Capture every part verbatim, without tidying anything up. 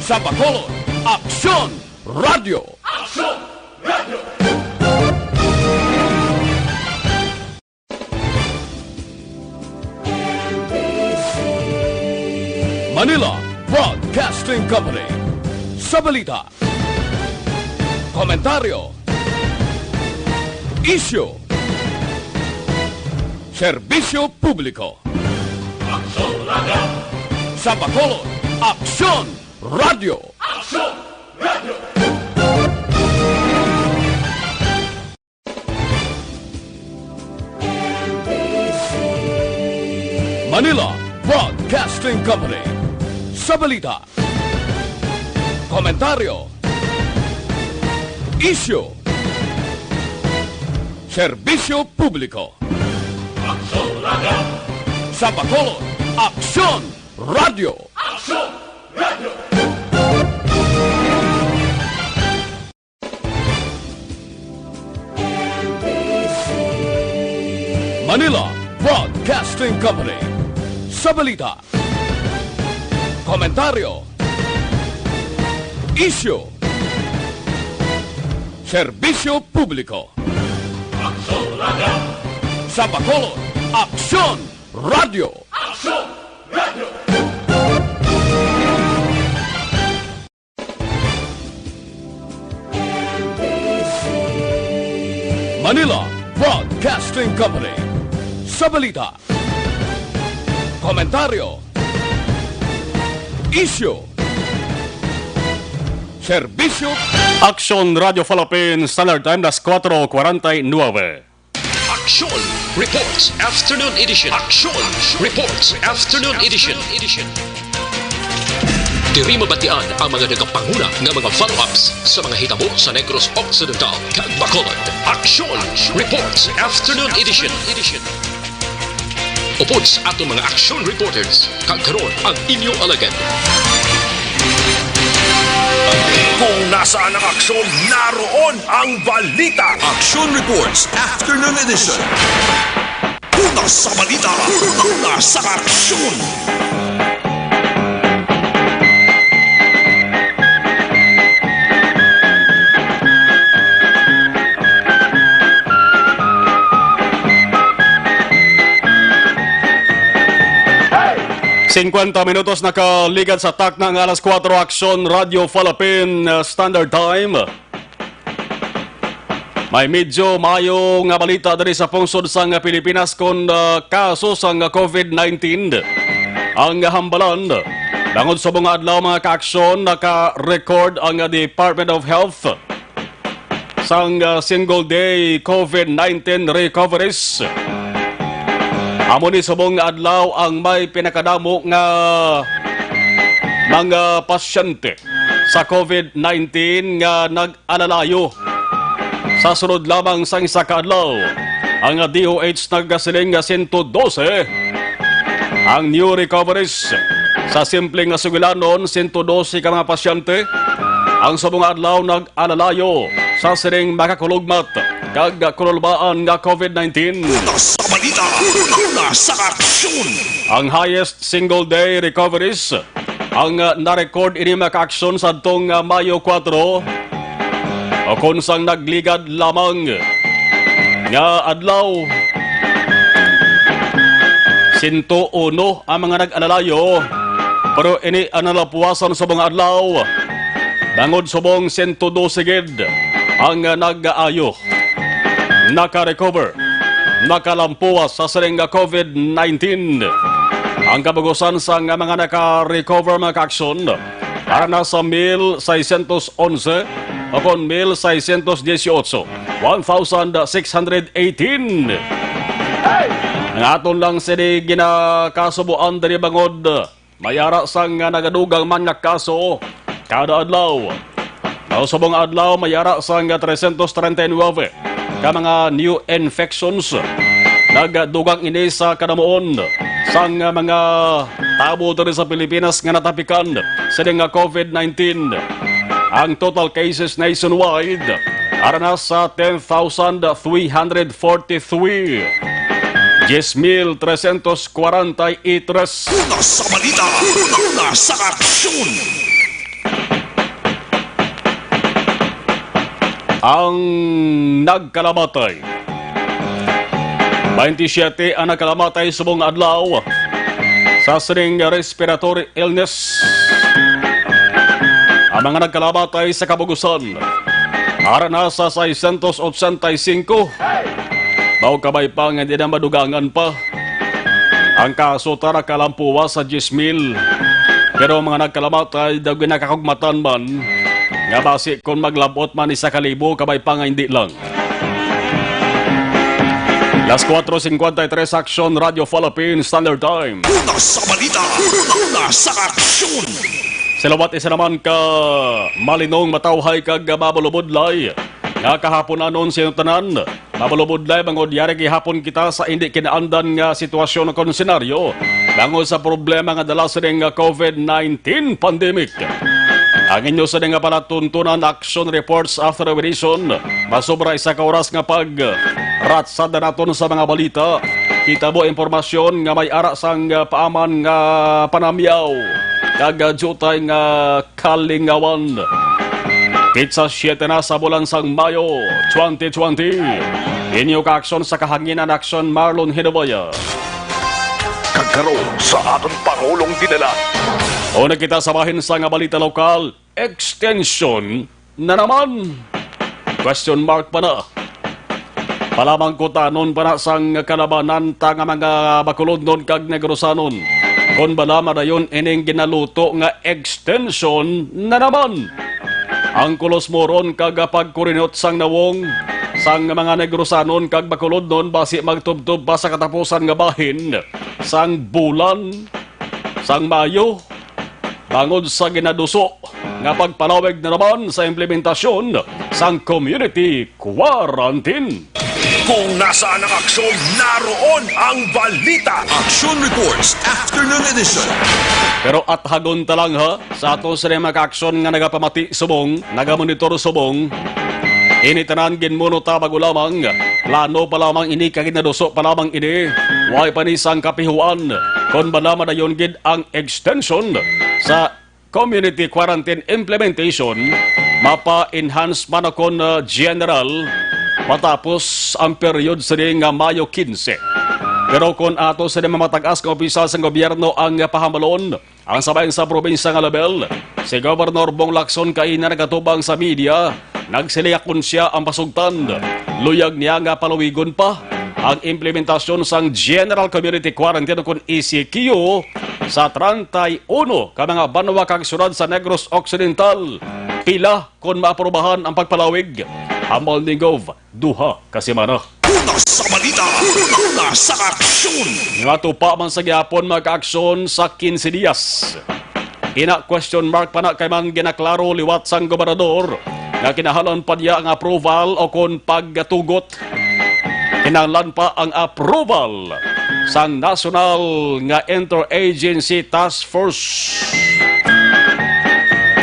Sa Bacolod, Aksyon Radio. Manila Broadcasting Company. Sa balita, komentaryo, isyu, serbisyo publiko. Aksyon Radio. Sa Bacolod, Aksyon Radio. Aksyon Radio. Manila Broadcasting Company. Sa balita, komentaryo, isyu, serbisyo publiko. Aksyon Radio. Sa Bacolod, Aksyon Radio. Aksyon Radio. Manila Broadcasting Company. Sa balita, komentaryo, isyu, serbisyo publiko. Aksyon Radio. Sa Bacolod, Aksyon Radio. Aksyon Radio. Manila Broadcasting Company. Sa balita, komentaryo, isyu, serbisyo. Aksyon Radio Falapin, Standard Time, las cuatro cuarenta y nueve. Aksyon Reports Afternoon Edition. Aksyon Reports Afternoon Edition. Diri mabatian ang mga nagapanguna nga mga follow-ups sa mga hitabo sa Negros Occidental kag Bacolod. Aksyon Reports Afternoon Edition. Upod sa aton mga aksyon reporters, kag karon ang inyo alagad. Kung nasaan ang aksyon, naroon ang balita. Action Reports Afternoon Edition. Una sa balita, una sa aksyon. Singkwenta minutos nakaligad sa takna nga alas kuwatro, Aksyon Radio Falapin, uh, Standard Time. May medyo maayo nga balita diri sa pungsod sang Pilipinas kon, ah, kaso sang covid nineteen. Ang hambalan, bangod subong nga adlaw, mga kaaksyon, naka-record ang Department of Health sang, ah, single day covid nineteen recoveries. Amo ni subong nga adlaw ang may pinakadamo nga mga pasyente sa covid nineteen nga nag-alalayo. Sa sulod lamang sang isa ka adlaw, ang D O H nagasiling nga sento dose ang new recoveries. Sa simple nga sugilanon, sento dose ka mga pasyente ang subong nga adlaw nag-alalayo sa sining makakulugmat kag kululbaan nga covid nineteen. Una sa balita, una sa aksyon. Ang highest single day recoveries ang, ah, na-record ini, mga kaaksyon, sadtong, ah, Mayo kuwatro, o kon sang nagligad lamang nga adlaw. Sento uno ang mga nag-alalayo, pero ini ang nalapuwasan sa mga adlaw, bangod subong sento dose gid ang, ah, nag-aayo, naka-recover, nakalampuwas sa sining nga covid nineteen. Ang kabugusan sang mga naka-recover, mga kaaksyon, para na sa mil seiscientos onse o kon mil seiscientos dieciocho, one thousand six hundred eighteen. Ang aton lang sini ginakasubuan diri, bangod may ara sang, ah, nagadugang man nga kaso kada adlaw. Sa subong adlaw, may ara sang trescientos treinta y nueve ka mga new infections. Nagdugang ini sa kadamuon sang mga tawo diri sa Pilipinas nga natapikan sini nga covid nineteen. Ang total cases nationwide ara na sa ten thousand three hundred forty-three. Diez mil trescientos cuarenta y tres. Una sa balita, una sa aksyon. ang nagkalamatay. Twenty-seven ang nagkalamatay subong adlaw sa sining respiratory illness. Ang mga nagkalamatay sa kabugusan ara na sa seiscientos ochenta y cinco. Mao kabay pa nga di na madugangan pa. Ang kaso tara kalampuwa sa diyes mil. Pero ang mga nagkalamatay daw ginakakugmatan man nga basi kon maglabot man ni sa kalibo, kabay pa nga hindi lang. Las cuatro cincuenta y tres, Aksyon, Radyo Philippine Standard Time. Una sa balita, una sa aksyon. Sa liwat, isa naman ka malinong, matawhay kag mabulubudlay nga kahapon anon sa tanan. Mabulubudlay bangod yari gihapon kita sa hindi kinaandan nga sitwasyon o senaryo bangod sa problema nga dala sining nga covid nineteen pandemic. Ang inyo sining nga palatuntunan, action reports after the edition. Masobra isa ka oras nga pagratsada naton sa mga balita. Kita mo impormasyon nga may ara sang paaman nga panamyaw kag jutay nga kalingawan. Petsa siete na sa bulan sang Mayo twenty twenty. Inyo kaaksyon sa kahanginan, aksyon, Marlon Hinuboya. Kag karon sa aton Pangulong Dinala. Una kita sa bahin sa nga balita lokal, extension na naman. Question mark pa na. Palamang kutanon pa na sang kalabanan ta nga mga Bacolodnon kag Negrosanon. Kon bala madayon ining ginaluto nga extension na naman. Ang kulos moron kag pagkurinot sang nawong sang mga Negrosanon kag Bacolodnon basi magtubtob pa sa katapusan nga bahin sang bulan sang Mayo. Bangod sa ginaduso nga pagpalawig na naman sa implementasyon sang community quarantine. Kung nasaan ang aksyon, naroon ang balita. Action Reports, Afternoon Edition. Pero athagon ta lang, ha, sa aton sila mga kaaksyon nga nagapamati subong, nagamonitor subong. Ini tanan ginmuno ta bago lamang. Plano pa lamang ini kag ginaduso pa lamang ini. Way pa ni sang kapihuan. Kon bala madayon gid ang extension sa community quarantine implementation, mapa-enhance man o kon, uh, general, matapos ang period sini nga Mayo quince. Pero kon ato sini mamatag-as nga opisyal sang gobyerno ang pahambalon, ang sabay sa probinsya nga level, si Governor Bong Lacson kaina nagatubang sa media, nagsiling kon siya ang pasugtan. Luyag niya nga palawigon pa ang implementasyon sang General Community Quarantine o kon E C Q sa treinta y uno ka mga banwa kag syudad sa Negros Occidental. Pila kon maaprubahan ang pagpalawig? Hambal ni Gov, duha ka semana. Una sa balita, una sa aksyon. Nga tupa man sa gihapon mag-aksyon sa quince dias. Ina, question mark pa na kay man ginaklaro liwat sang gobernador nga kinahanglan pa niya ang approval o kon pagtugot. Kinahanglan pa ang approval sang nasyonal nga interagency task force.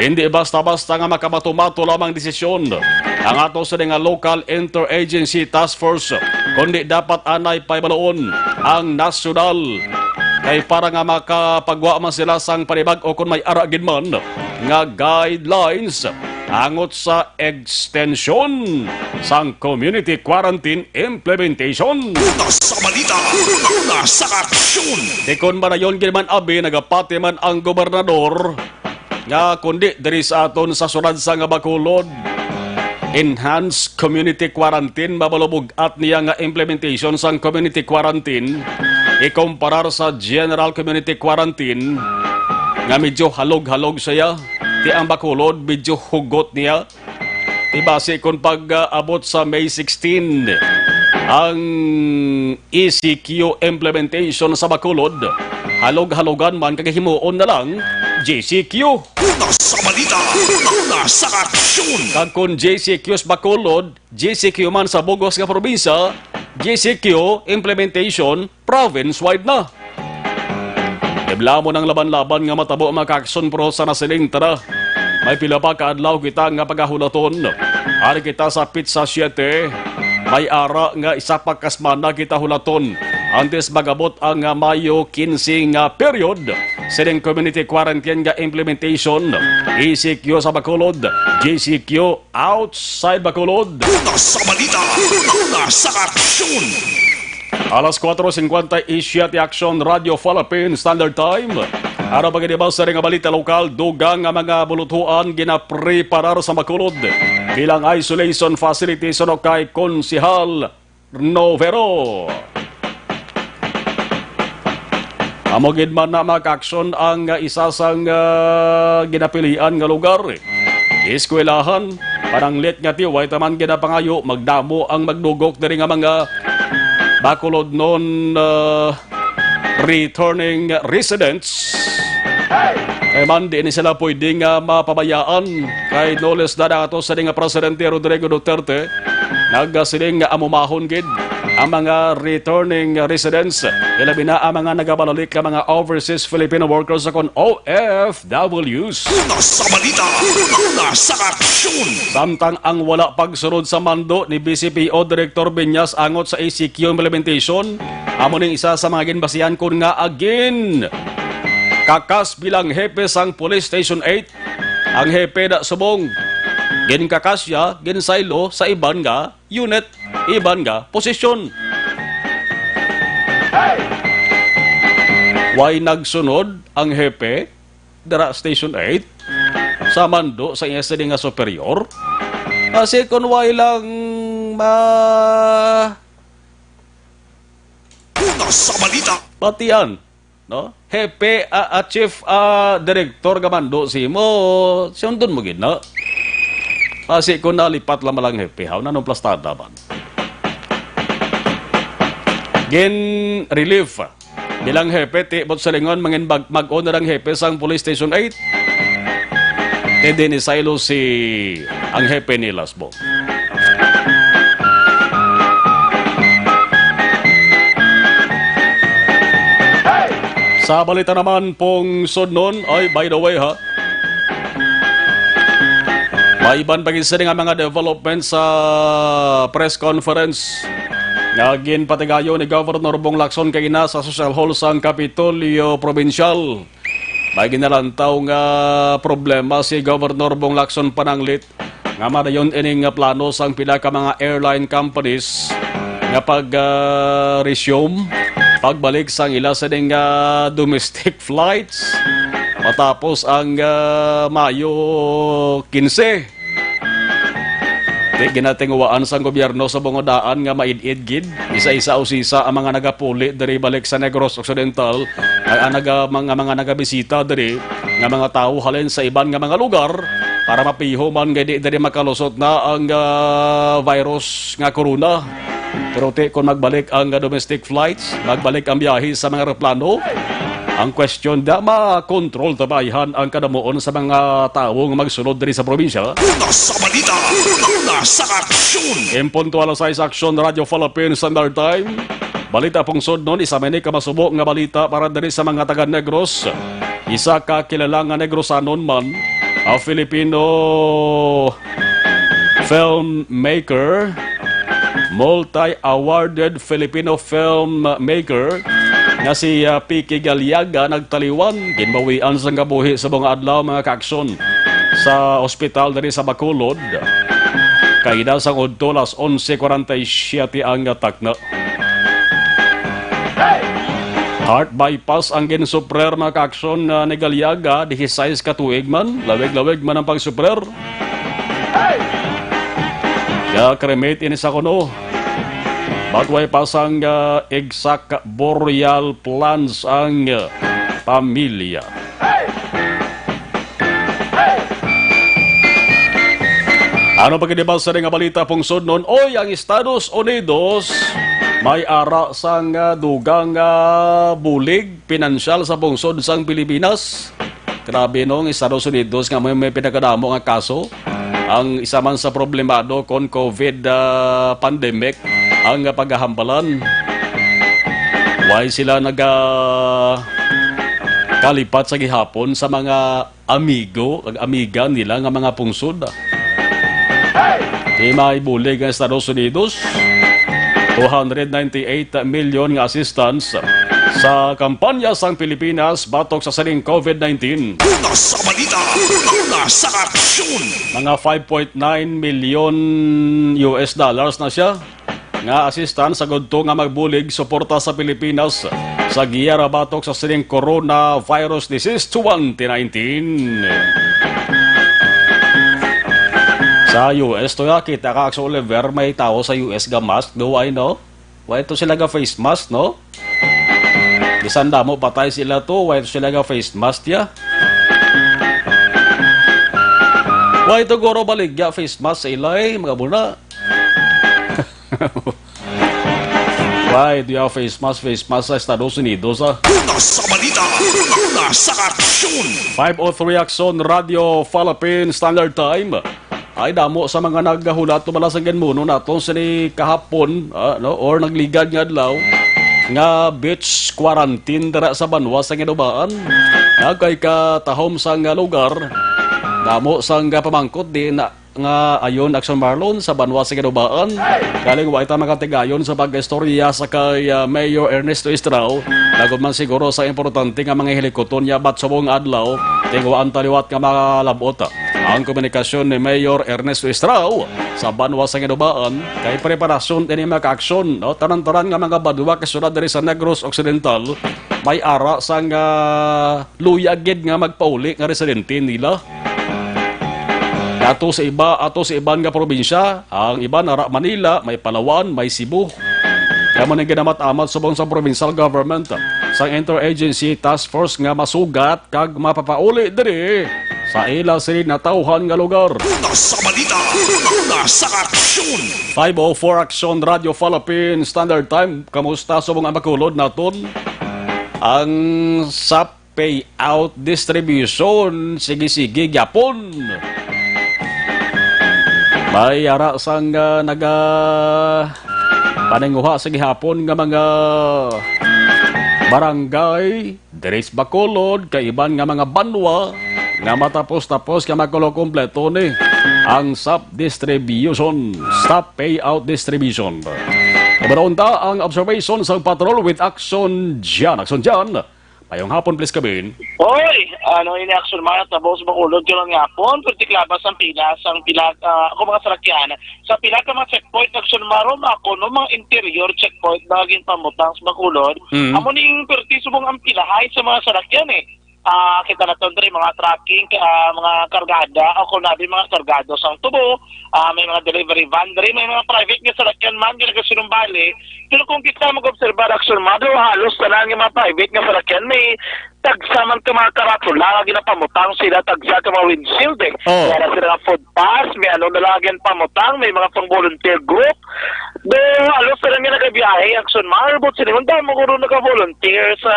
Hindi basta-basta nga makamato-mato lamang desisyon ang ato sini nga local interagency task force, kundi dapat anay pahibaloon ang nasyonal. Kay para nga makapagwa man sila sang panibag-o kon may ara gid man nga guidelines angot sa extension sang community quarantine implementation. Una sa balita, una sa aksyon. Di kon madayon gid man abi, nagapati man ang gobernador nga kundi diri sa aton sa syudad sang Bacolod, enhanced community quarantine, mabalubog-at niya nga implementation sang community quarantine ikumparar sa general community quarantine nga medyo halog-halog siya. Ti ang Bacolod medyo hugot niya. Ti basi kon pag-abot sa May sixteen, ang E C Q implementation sa Bacolod, halog-halogan man kag himuon na lang G C Q. Una sa balita, una sa aksyon. Kag kon G C Q sa Bacolod, G C Q man sa bugos nga probinsya, G C Q implementation province-wide na. Iblamon ang laban-laban nga matabo, mga kaaksyon, pero sa nasiling ta na, may pila pa ka adlaw kita nga pagahulaton. Ari kita sa petsa siete, may ara nga isa pa ka semana kita hulaton. antes magabot ang, ah, Mayo kinse nga period sining community quarantine nga implementation, E C Q sa Bacolod, G C Q outside Bacolod. Una sa balita, una sa aksyon. Alas kuwatro singkwenta y siyete, Aksyon Radio Philippine Standard Time. Ano pa gid ba sa nga balita lokal? Dugang nga mga buluthuan ginapreparar sa Bacolod bilang isolation facility suno kay Konsehal Novero. Amo gid man na, mga kaaksyon, ang, ah, isa sang, ah, ginapilian nga lugar, eskwelahan. Pananglit nga tiway taman ginapangayo, magdamo ang magdugok diri nga mga Bacolodnon, ah, returning residents. Kay man, di ni sila pwede nga mapabayaan, kay no less than ato sa nga Presidente Rodrigo Duterte, nagasiling nga amumahon gid ang mga returning residents, ilabi na ang mga nagabalik nga mga overseas Filipino workers, kon O F Ws. Una sa balita, una sa aksyon. Samtang ang wala pagsunod sa mando ni V C P O Director Viñas angot sa E C Q implementation, amo ning isa sa mga ginbasihan kon ngaa ginkakas bilang hepe sang Police Station eight. Ang hepe na subong ginkakas siya, ginsaylo sa iban nga unit, iban nga posisyon. Way nagsunod ang hepe dira Station eight sa mando sa iya sini nga superior? Kasi kung way lang ma- Una sa balita. Batian, no? Hepe, ah, ah, chief, ah, director ka mando si mo, sundon mo gid na. Kasi kung nalipat lamang lang hepe, haw, nanong plastada man. Gin relief bilang hepe, ti, but sa lingon, mangin bag-, mag-on na lang hepe sang Police Station eight. Ti, di ni Silo si ang hepe ni Lasbo. Sa balita naman pong sudnon, ay, by the way, ha, may iban pa gid sini nga mga development sa press conference nga ginpatigayon ni Governor Bong Lacson kaina sa Social Hall sang Kapitolyo Probinsyal. May ginalantaw nga problema si Governor Bong Lacson pananglit nga madayon ini nga plano sang pila ka mga airline companies nga pag, ah, resume, pagbalik sang ila sining, ah, domestic flights matapos ang, ah, Mayo kinse. Di ginatinguhaan sang gobyerno sa bungodaan nga maid-id gid, isa-isa usisa ang mga nagapuli diri balik sa Negros Occidental, kay ang naga-, mga, mga nagabisita diri nga mga tawo halin sa iban nga mga lugar para mapiho man nga di diri makalusot na ang, ah, virus nga corona. Pero ti, kung magbalik ang, ah, domestic flights, magbalik ang biyahe sa mga eroplano, ang question da, makontrol ta ba ayhan ang kadamuon sa mga tawo nga magsulod diri sa probinsya? Una sa balita, una sa aksyon. En punto alas sais, Aksyon Radio Philippine Standard Time. Balita pong sudnon, isa man ni kamasubo nga balita para diri sa mga taga Negros. Isa ka kilala nga Negrosanon man, a Filipino filmmaker, multi-awarded Filipino filmmaker nga si, ah, Piki Galiaga nagtaliwan, ginbawian sang kabuhi sa mga adlaw, mga kaaksyon, sa ospital diri sa Bacolod. Kaina sang udto alas onse cuarenta y siete ang takna. Heart bypass ang ginsuprer, mga kaaksyon, ah, ni Galiaga, dieciséis ka tuig man, lawig-lawig man ang pagsuprer. Kaya cremate ini sa kuno. But way pa sang, ah, exact burial plans ang, ah, pamilya. Ano pa gid ba sa nga balita pong sudnon? Oy, ang Estados Unidos may ara sang, ah, dugang, ah, bulig pinansyal sa pungsod sang Pilipinas. Grabe, no, ang Estados Unidos nga may, may pinakadamo nga kaso. Ang isa man sa problemado kon COVID, ah, pandemic ang paghahambalan. Why sila naga-, kalipat sa gihapon sa mga amigo kag amiga nila nga mga pungsod? Di maibulig ang Estados Unidos. Two hundred ninety-eight million nga assistance sa kampanya sang Pilipinas batok sa sining COVID nineteen. Una sa balita, una sa aksyon. Mga five point nine million U S dollars na siya nga assistance sa gudto nga magbulig suporta sa Pilipinas sa giyera batok sa sining coronavirus disease twenty nineteen. Sa U S to ya, kita ka, Aksyon Oliver, may tawo sa U S ga mask, do I know? Why to sila ga face mask, no? Bisan damo patay sila to, why to sila ga face mask ya? Why to guro baligya face mask sa ilay, mga buna? Why do you have face mask, face mask sa Estados Unidos, ah? Una sa balita, una sa aksyon. Five oh three Aksyon Radio Philippine Standard Time. Ay, damo sa mga naghulat, tumala sa ginmuno naton sini kahapon, ah, no, or nagligad nga adlaw, nga beach quarantine dira sa banwa sa Ginubaan. Nagkay katahom sang lugar, damo sang pamangkot di na nga ayon, Aksyon Marlon, sa banwa sa Ginubaan. Galing wa ita makatigayon sa pag-istorya sa kay, ah, Mayor Ernesto Estrao, nagod man siguro sa importante nga mga hilikuton niya bat subong adlaw, tingwaan ta liwat nga malab-ot ang komunikasyon ni Mayor Ernesto Estrao sa banwa sa Ginubaan kay preparasyon ini mga aksyon, no? Tanan-tanan nga mga banwa kay sulod diri sa Negros Occidental may ara sang, ah, luya gid nga magpauli nga residente nila. Ato sa iba, ato sa iban nga probinsya, ang iban ara Manila, may Palawan, may Cebu. Kamo ning ginamat-amat subong sa provincial government, sang interagency task force nga masugat kag mapapauli diri sa ila sini natawhan nga lugar. Una sa balita, una sa aksyon. Five oh four Aksyon Radio Philippine Standard Time. Kamusta subong ang Bacolod naton? Ang sap payout distribution, sige-sige gyapon. May ara sang, ah, naga paninguha sa gihapon nga mga barangay diri sa Bacolod, kaiban nga mga banwa nga matapos-tapos nga magkulo kompleto ni ang sap distribution, sap payout distribution. Ibaron ta ang observation sa Patrol with Action Jan. Action Jan. Mayong hapon, please, Kabin. Oy, ano ini, Action Mar, sa Boss Bacolod, karon nga hapon, perti klaba sang pila, sang pila, ah, ako mga salakyan. Sa pila ka mga checkpoint, Action Mar, o mga kuno, mga interior checkpoint, na ginpamutang sa Bacolod. Mm. Amo ning perti subong ang pilahay sa mga salakyan, eh. Ah, kita naton diri, mga trucking, ah, mga kargada, o kung nabi, mga kargado sang tubo, ah, may mga delivery van diri, may mga private nga salakyan man, nga nagasinumbali. Pero kung kita mag-obserbar, Action Mar, halos tanan nga mga private nga salakyan may tagsa man ka mga karatula nga ginapamutang sila, tagsa ka mga windshield, eh. Oh. Kaya na sila nga food pass, may ano na lang ginpamutang, may mga pang volunteer group. Do, halos sila nga nagabiyahe, Action Mar, but sila, ang damo guro nag-volunteer sa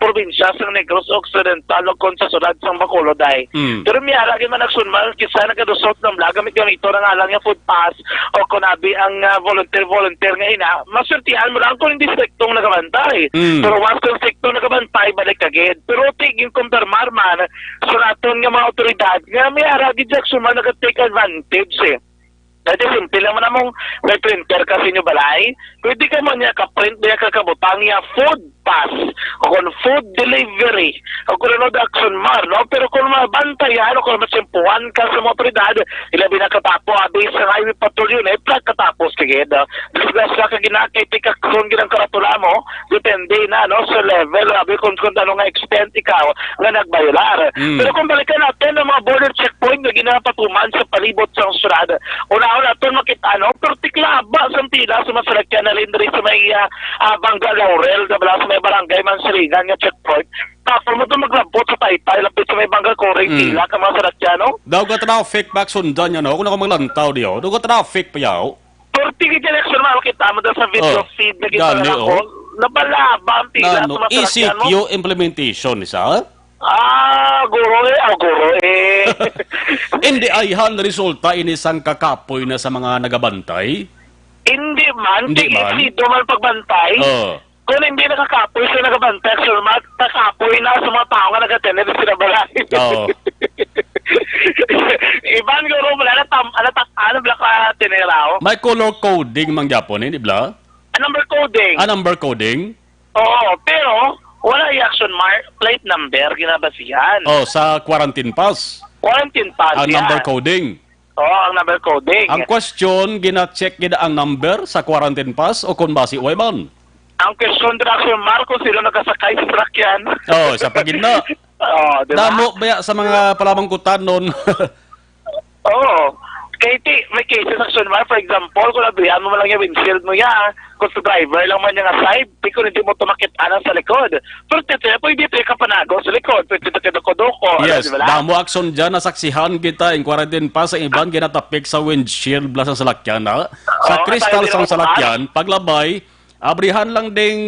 probinsya sang Negros Occidental o kon sa syudad sang Bacolod, ay. Mm. Pero may ara gid man, Action Mar, kisa nagkadusot ng vlog, gamit-gamito na nga lang yung food pass o kon abi ang, ah, volunteer-volunteer nga ina, maswertihan mo lang kung hindi striktong nagabantay. Mm. Pero once kung striktong nagabantay, balik ka gid. Pero tigin kumpirmar man sa naton nga mga otoridad nga may ara gid, Action Mar, naga-take advantage, eh. Dati simple lang man among may printer ka sa inyo balay. Pwede ka man niya ka-print niya ka kabutang niya food pass o kon food delivery o kon ano, Action Mar, no? Pero kung mabantayan o kung matsimpuhan ka sa mga otoridad, ilabi na katapo, abi sa highway patrol yun, eh, plag katapos ka gid, ah. Disgrasya ka gid na kay tikakson gid ang karatula mo, depende na, no, sa level, abi, kung, kung ano nga extent ikaw nga nagbayolar. Mm. Pero kung balikan natin ang mga border checkpoint nga ginapatuman sa palibot sa syudad, unahon naton makita, no, perti klaba sang pila sa mga salakyan na rin diri sa may, ah, ah, Bangga Laurel, na bala sa may barangay Mansilingan nga checkpoint. Tapos mo to maglabot sa Taytay, lapit sa may Bangga Corey, Mm. pila ka mga salakyan, no? Daw ka traffic back sundan niya, no? Kung ako maglantaw diyo, daw ka traffic pa yaw. Perti gid yan, Action Mar, makita mo daw sa video Oh, feed na gani, gitara ko. Oh. Nabalaba ang pila Nano, sa mga salakyan mo. E C Q implementation, isa? Ah, guro eh, ah, guro eh. Hindi ay han resulta ini sang kakapoy na sa mga nagabantay? Hindi man, Hindi sige, man. Sido man pagbantay. Oh. Kung hindi nakakapoy sa nagabantay, Action Mar, kakapoy na sa mga tao nga nagatened sa sila balay. Oo. Iban guro, wala na tam-, ala tak-, ano, bala ka tiniraw? May color coding man gyapon, eh, di ba? Number coding. Ah, number coding? Oo, pero wala yung Action Mar-, plate number, ginabasihan. Oh, sa quarantine pass. Quarantine pass, Ang yan. number coding. Oo, ang number coding. Ang question, gina-check gid ang number sa quarantine pass o kung basi way man? Ang question, Action Mar, kung sino nakasakay sa sasakyan. Oh, sa pagid na. Oo, di ba? Damo baya sa mga palamangkutan nun. Oo. Kay ti, may cases, Action Mar, for example, kung nabrihan mo man lang yung windshield mo, ya, kung sa driver lang man yung aside, di ko hindi mo tumakit anang sa likod. Pero tito, pwede ito yung kapanago sa likod, pwede ito kaduko-duko, ano, Yes, di ba lang? damo action dyan, nasaksihan kita, in quarantine pa sa iban, ginatapik sa windshield bala sa salakyan, ha? Sa Oo, crystal tayo sa din salakyan, paglabay, abrihan lang ding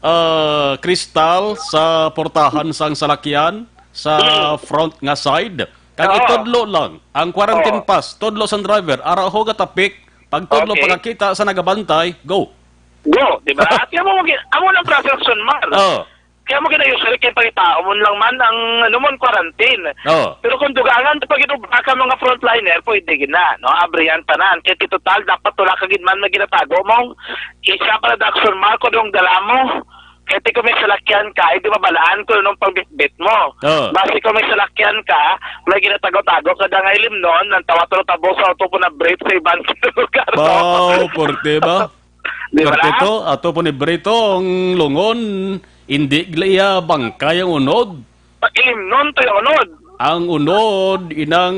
ah, crystal sa portahan sang salakyan sa Mm. front nga side. Kag Oo. itudlo lang ang quarantine Oo. pass, tudlo sang driver, ara ho gatapik, pag tudlo Okay. pagkakita sa nagabantay, go. Go, di ba? At amo mo gi-, amo nang transaction, Mar. Oh. Kaya mo gina-usually kay pangitaon lang man ang, ano mo, quarantine. Oh. Pero kung dugangan pag inubra ka mga frontliner, pwede gid na, no? Abrihan tanan. Kaya ti total, dapat wala ka gid man may ginatago mo. Isa pa na action, Mar, kung dala mo. Kaya ti kung may salakyan ka, hindi mabalaan kung anong pangbitbit mo. Oh. Basi kung may salakyan ka, may ginatago-tago ka da nga ilimnon, nang tawat tabo sa auto po na brief sa iban sa lugar, no? Wow, porte ba? Di ba Porte lang? to, ato po ni Brito, ang lungon, hindi gliya bangkay ang unod. Pag-ilimnon to yung unod. Ang unod, inang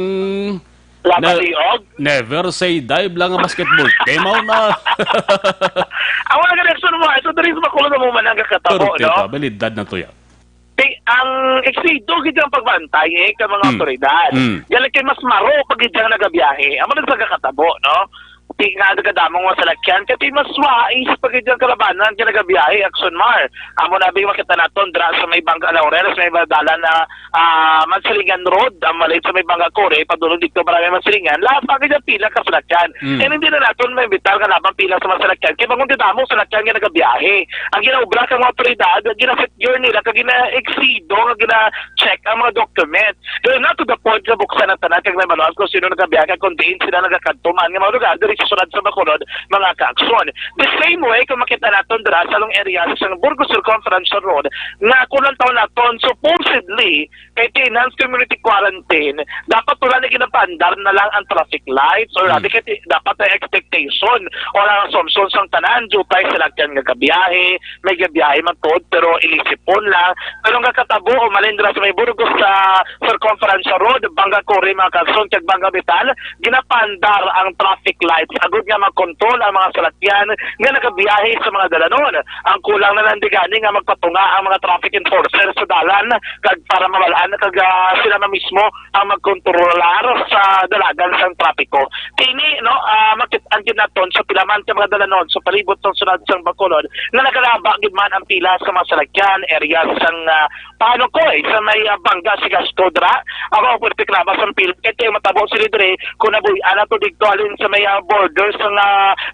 Laba ne-, liog. never say die, bala nga basketball. Kay mao na. Ang mga direksyon mo, ito diri sa Bacolod mo man ang kakatabo, Pero, no? tita, balidad na to yan. Ti, ang eksido gid ang pagbantay, eh, ka mga Hmm. otoridad. Hmm. Yan lang kay mas maro pag gid ang nagabiyahe. Amo na sa kakatabo, no? Ti nga nagadamong mga salakyan, kay ti mas wais pag gid ang kalabanan kay nagabiyahe, Action Mar. Amo na bi makita naton dra sa may Bangka Laurel, sa may dalan na ah, Mansilingan Road, ang malay sa may Bangka Kore, padulong dito, Barangay Mansilingan, lahat pa gid ang pila ka salakyan. Mm. And hindi na naton may bitar nga labang pila sa mga salakyan. Kaya bang damo salakyan nga nagabiyahe. Ang ginaobra sa mga otoridad, ang ginasecure nila, kag gina-exido, nga gina-check ang mga documents. Pero not to the point nga buksan ang tanan, kag may manual kung sino nagabiyahe, kag kung diin sila nagakadto man nga mga lugar, diri sa sulod sa Bacolod, mga kaaksyon. The same way, kung makita naton dira sa long area sa Burgos Circumferential Road, nga kulang taon naton, supposedly, kay ti enhanced community quarantine, dapat wala na ginapaandar na lang ang traffic lights or Hmm. abi kay ti-, dapat ang expectation or ang assumption sang tanan, dutay sa lagyan nga gabiyahe, may gabiyahe man tuod, pero ilisipon lang. Pero nga katabo, o malindra sa may Burgos sa Circumferential Road, Bangka Kore, mga kaaksyon, kag Bangka Metal, ginapaandar ang traffic lights agud nga makontrol ang mga salakyan nga nagabiyahe sa mga dalanon. Ang kulang na lang di gani nga magpatunga ang mga traffic enforcer sa dalan kag para mabalaan kag, ah, sila na mismo ang magkontrolar sa dalagan sang trapiko. Kini, no, ah, makit-an gid naton sa pila man ka mga dalanon sa palibot sang syudad sang Bacolod nga nagalaba gid man ang pila sa mga salakyan, area sang, ah, paano ko, eh, sa may, ah, Bangga, Sigasco dra. Ako ang pwerte klaba sang pila kay matabo sila diri kung nabuy-an nato dito halin sa may, ah, border sa nga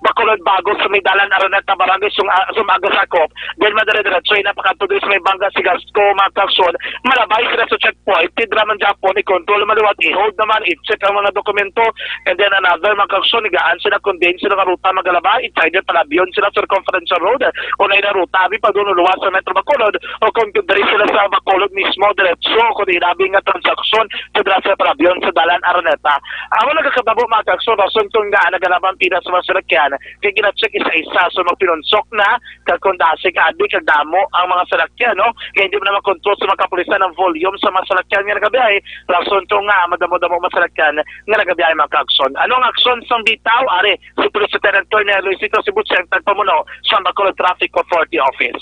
Bacolod Bago sa may dalan Araneta, Barangay Sung-, ah, Sumaga, Sakop. Then madire-diretso ay napakadto diri sa may Bangga, Sigasco, mga kaaksyon. Malabay sila sa checkpoint, tidra man Japon, i-control, maliwat, i-hold naman, i-check ang mga dokumento. And then another, mga kaaksyon, igaan sila kung diin sila nga ruta magalaba, it's either palabyon sila sa Circumferential Road, o na ina ruta, abi pa doon luwas sa Metro Bacolod, o kung diri sila sa Bacolod mismo, diretso, kung ilabi nga transaksyon, tidra sila palabyon sa dalan Araneta. Amo nagakatabo, mga kaaksyon, rason kung nga nagalaba ang pila sa mga salakyan, kay gina-check isa-isa, so magpinunsok na, kag kung dasig abi kag damo ang mga salakyan, no? Kay hindi mo na makontrol sa mga kapulisan ang volume sa mga salakyan nga nagabiyahe, rason to nga madamo-damo mga salakyan nga nagabiyahe, mga kaaksyon. Ano ang aksyon sang bitaw? Ari si Police Lieutenant Colonel Luisito Sibucheng, tagpamuno sa Bacolod Traffic Authority Office.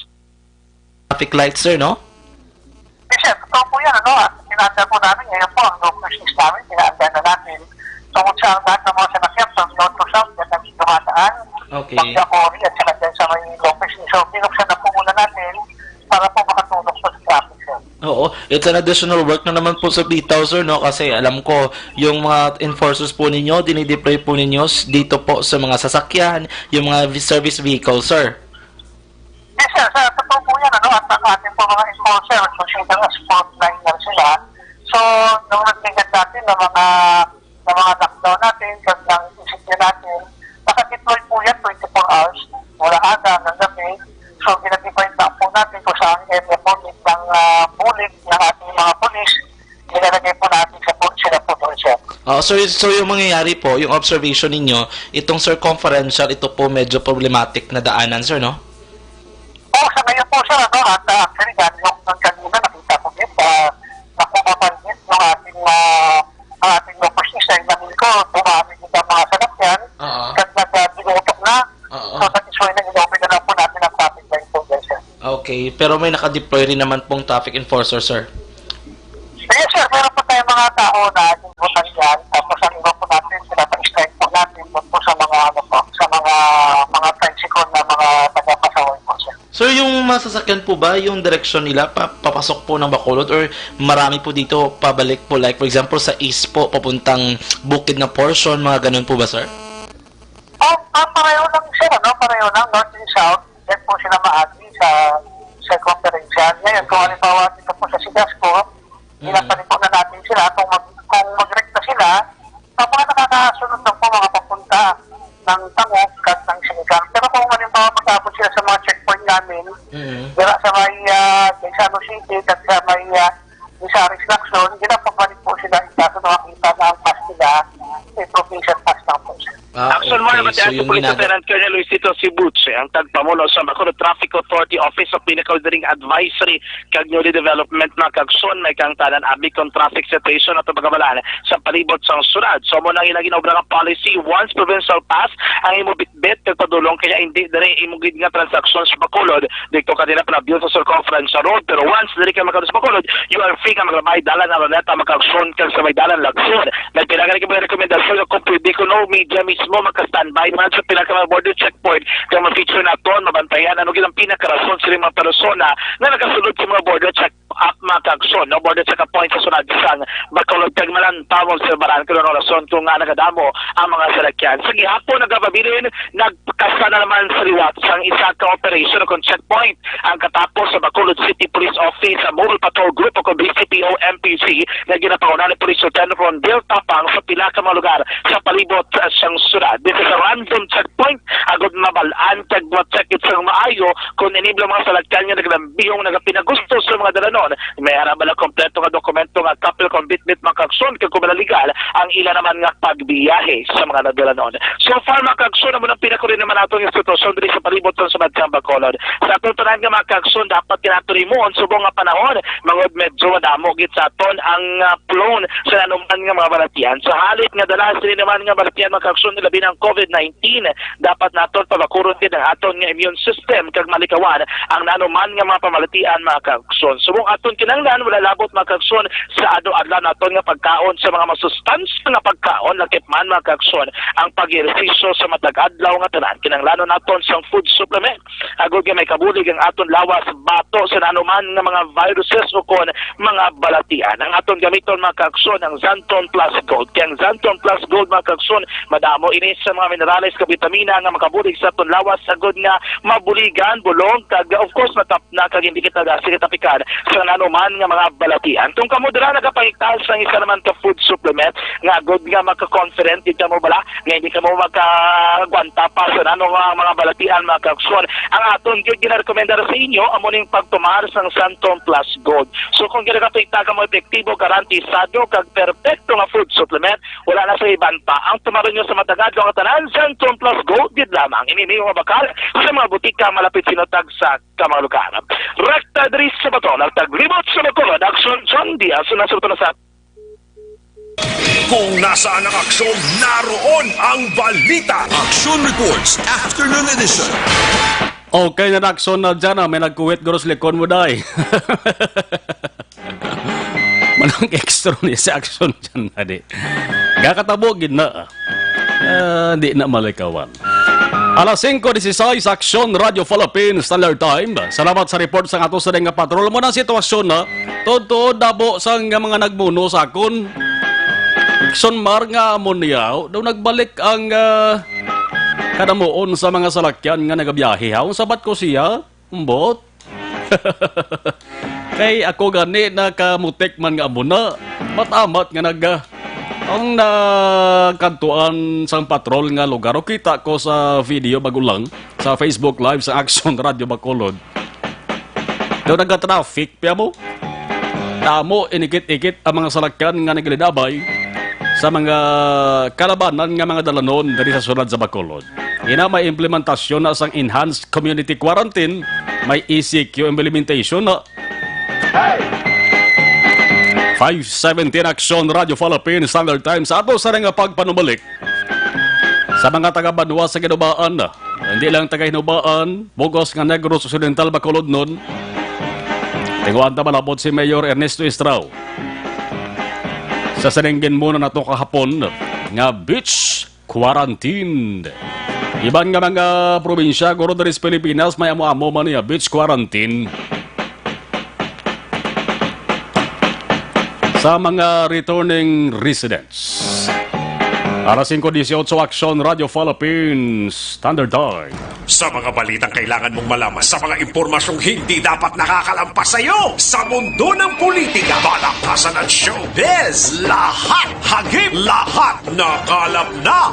Traffic light, sir, no? Yes, sir. Totoo po yan, ano? At inaandar po namin, ngayon po, ang low persons namin, inaandar na natin. Tungkol sa ang lahat ng mga salakyan, from north to south, yan ang dumadaan. Okay. Pagkakori at saka dyan sa may low persons. So, binuksan na po muna natin para po makatulong po sa traffic, sir. Oo, it's an additional work na naman po sa bitaw, sir, no? Kasi alam ko, yung mga enforcers po ninyo, dinideploy po ninyo s-, dito po sa mga sasakyan, yung mga vi-, service vehicle, sir. Yes, sir. Sir, totoo po yan, ano? At ang ating po mga enforcer, consider as frontliner sila. So, nung nagbigat natin ng mga, ng mga lockdown natin, kag ng isip natin, naka-deploy po yan twenty-four hours. Wala kaya po ng ah, bulig ng ating mga pulis, nilalagay po natin sa po, sila po doon, sir. Ah, so, so yung mangyayari po, yung observation ninyo, itong circumferential, ito po medyo problematic na daanan, sir, no? Oo, sa ngayon po, sir, ano, at ah, actually, dahil yung, yung kanina, nakita ko din, uh, nakuha pa rin yung ating uh, ang ating local system, namin ko, dumami din ang mga salakyan, Oo. At nagbinutok na. Oo. So, sa issue na, inopen na lang po natin ang traffic light po dyan, sir. Okay, pero may nakadeploy rin naman pong traffic enforcer, sir. Yes, sir. Meron po tayong mga tao na ating po yan. Tapos ang iba po natin, pinapa-strike po natin doon po sa mga, ano po, sa mga, mga tricycle na mga taga-pasaway po, sir. Sir, yung mga sasakyan po ba, yung direksyon nila pa, papasok po ng Bacolod or marami po dito pabalik po? Like, for example, sa east po, papuntang bukid na portion, mga ganun po ba, sir? Oh, ah, pareho lang, sir, ano? Pareho lang, north and south. Yan po sila maagi sa circumferential. Ngayon, kung halimbawa dito po sa Sigasco, Mm. pinapalipo na natin sila. Kung, mag, kung magrekta sila, ang mga nakakasunod lang po, mga papunta ng Tangog at ng Sinigang. Pero kung halimbawa mag-abot sila sa mga checkpoint namin, Mm. dira sa may ah, Gaisano City at sa may ah, Misares, Lacson, ginapabalik po sila ita sa mga kita na ang pass nila, may provincial pass lang po, sir. Ah, Action mo okay. Naman So, si yung Police ginagawa Lieutenant Colonel Luisito Sibuche, ang tagpamuno sa Bacolod Traffic Authority Office of Pinaka-Ordering Advisory kag Newly Development, mga kaaksyon, may kaangtanan abi kon traffic situation at pagkabalan sa palibot sang syudad. So, amo nang ilang ginobra nga policy, once provincial pass ang imo bitbit kag padulong, kaya hindi diri imo gid nga transaksyon sa Bacolod, dito ka din ang panabiyon sa circumference sa road. Pero once diri ka makadto sa Bacolod, you are free nga maglabay dalan Araneta, mga kaaksyon, kag sa may dalan Lacson. Nagpila nga rekomendasyon nga kung pwede kuno media mismo maka-standby man sa pila ka mga border checkpoint kag ma-feature naton, mabantayan ano gid ang pinakarason sa mga persona nga nakasulod sa mga border check at mga kaaksyon, no, border checkpoint sa syudad sang Bacolod kag Malantaw, obserbaran kung ano rason kung nga nagadamo ang mga salakyan. Sa gihapon, nagapabilin, nagkasa na naman sa liwat sang isa ka operation o kon checkpoint ang katapos sa Bacolod City Police Office, sa Mobile Patrol Group o kon B C P O M P G, nga ginapangunahan ni Police Lieutenant Rondel Tapang sa pila ka mga lugar sa palibot, ah, sang syudad. This is a random checkpoint, agod mabal-an kag ma-check it sang maayo kung ini bala mga salakyan nga nagalambihon, nagapinagusto sa mga dalanon, may ara bala kompleto nga dokumento nga kapil kon bitbit, mga kaaksyon, kag kung bala legal ang ila naman nga pagbiyahe sa mga nadalanon. So far, mga kaaksyon, amo nang pinakuri naman nato nga sitwasyon diri sa palibot sa Bacolod. Sa aton tanan nga mga kaaksyon, dapat nga nato himuon subong nga panahon, mga medyo madamo gid sa aton ang ah, prone sa nanuman nga mga balatian. Sa halip nga dala sini naman nga balatian, mga kaaksyon, labi na ang COVID nineteen, dapat naton pabakuron gid ang aton nga immune system kag malikawan ang nanuman nga mga pamalatian, mga kaaksyon. Subong aton kinahanglan, wala labot, mga kaaksyon, sa adlaw-adlaw naton nga pagkaon sa mga masustansya nga pagkaon, lakip man, mga kaaksyon, ang pag-ehersisyo sa matag adlaw nga tanan. Kinahanglanon naton sang food supplement agod nga may kabulig ang aton lawas bato sa nanuman nga mga viruses o kon mga balatian. Ang aton gamiton, mga kaaksyon, ang Xanthone Plus Gold. Kay ang Xanthone Plus Gold, mga kaaksyon, madamo ini sa mga minerales kag bitamina nga makabulig sa aton lawas agod nga mabuligan, bulong, kag, of course, matapna kag hindi kita, sige, tapikan sa nanuman nga mga balatian. Kung kamo dira nagapangita sang isa naman ka food supplement, nga agod nga maka-confident gid kamo bala nga hindi kamo magkaagwanta pa sa nano nga mga balatian, mga kaaksyon. Ang aton gyud ginarekomendar sa inyo amo ning pagtumar sang Xanthone Plus Gold. So kung ginagapita kamo, epektibo, garantisado kag perpekto nga food supplement, wala na sa iban pa. Ang tumaron nyo sa matag adlaw nga tanan, Xanthone Plus Gold gid lamang. Ini ning mabakal sa mga butika malapit sa inyo, tagsa ka mga lugar. Rekta diri sa Bato, nagtaglibot sa Bacolod, Aksyon John Diaz, nasa Bato na sa Kung nasaan ang aksyon, naroon ang balita. Action Reports, Afternoon Edition. Okay na, Aksyon na dyan, ah. May nagkuwit, guro, sa likod mo, day. Manang extra ni sa Aksyon dyan, na di. Gakatabo gid na, ah. Ah, di na malikawan. Alas singko dieciséis, Aksyon, Radyo Philippines, Standard Time. Salamat sa report sa ato sa nga patrol. Mo na ang sitwasyon na tuod-tuod dabo sang mga nagmuno sa akon. Aksyon, Mar, nga amo niya, daw nagbalik ang, ah, kadamuon sa mga salakyan nga nagabiyahe, ha? Unsa bat ko siya? Umbot? Kay ako gani nakamutik man nga amo na. Matamat nga nag, ah, ang nakadtuan sang patrol nga lugar. O, kita ko sa video bago lang sa Facebook Live sa Action Radio Bacolod. Daw naga-traffic, piya mo? Tamo, inikit-ikit ang mga salakyan nga naglinabay sa mga kalabanan nga mga dalanon diri sa syudad sa Bacolod. Ina, may implementasyon na sang enhanced community quarantine, may E C Q implementation na. Five seventeen Action Radio Philippines Standard Time sa ato sa nga pagpanumalik sa mga taga-banwa sa Ginubaan, hindi lang taga-Hinubaan, bugos nga Negros Occidental, Bacolodnon. Tinguhaan ta malabot si Mayor Ernesto Estrao sa sining ginmuna nato kahapon nga beach quarantine. Iban nga mga probinsya, guro, diri sa Pilipinas, may amo-amo man niya beach quarantine sa mga returning residents. Alas singko dieciocho, Action Radio Philippines Standard Time. Sa mga balitang kailangan mong malaman, sa mga impormasyong hindi dapat nakakalampas sa iyo, sa mundo ng politika, balaktasan at showbiz, lahat, hagip, lahat, nakalap na.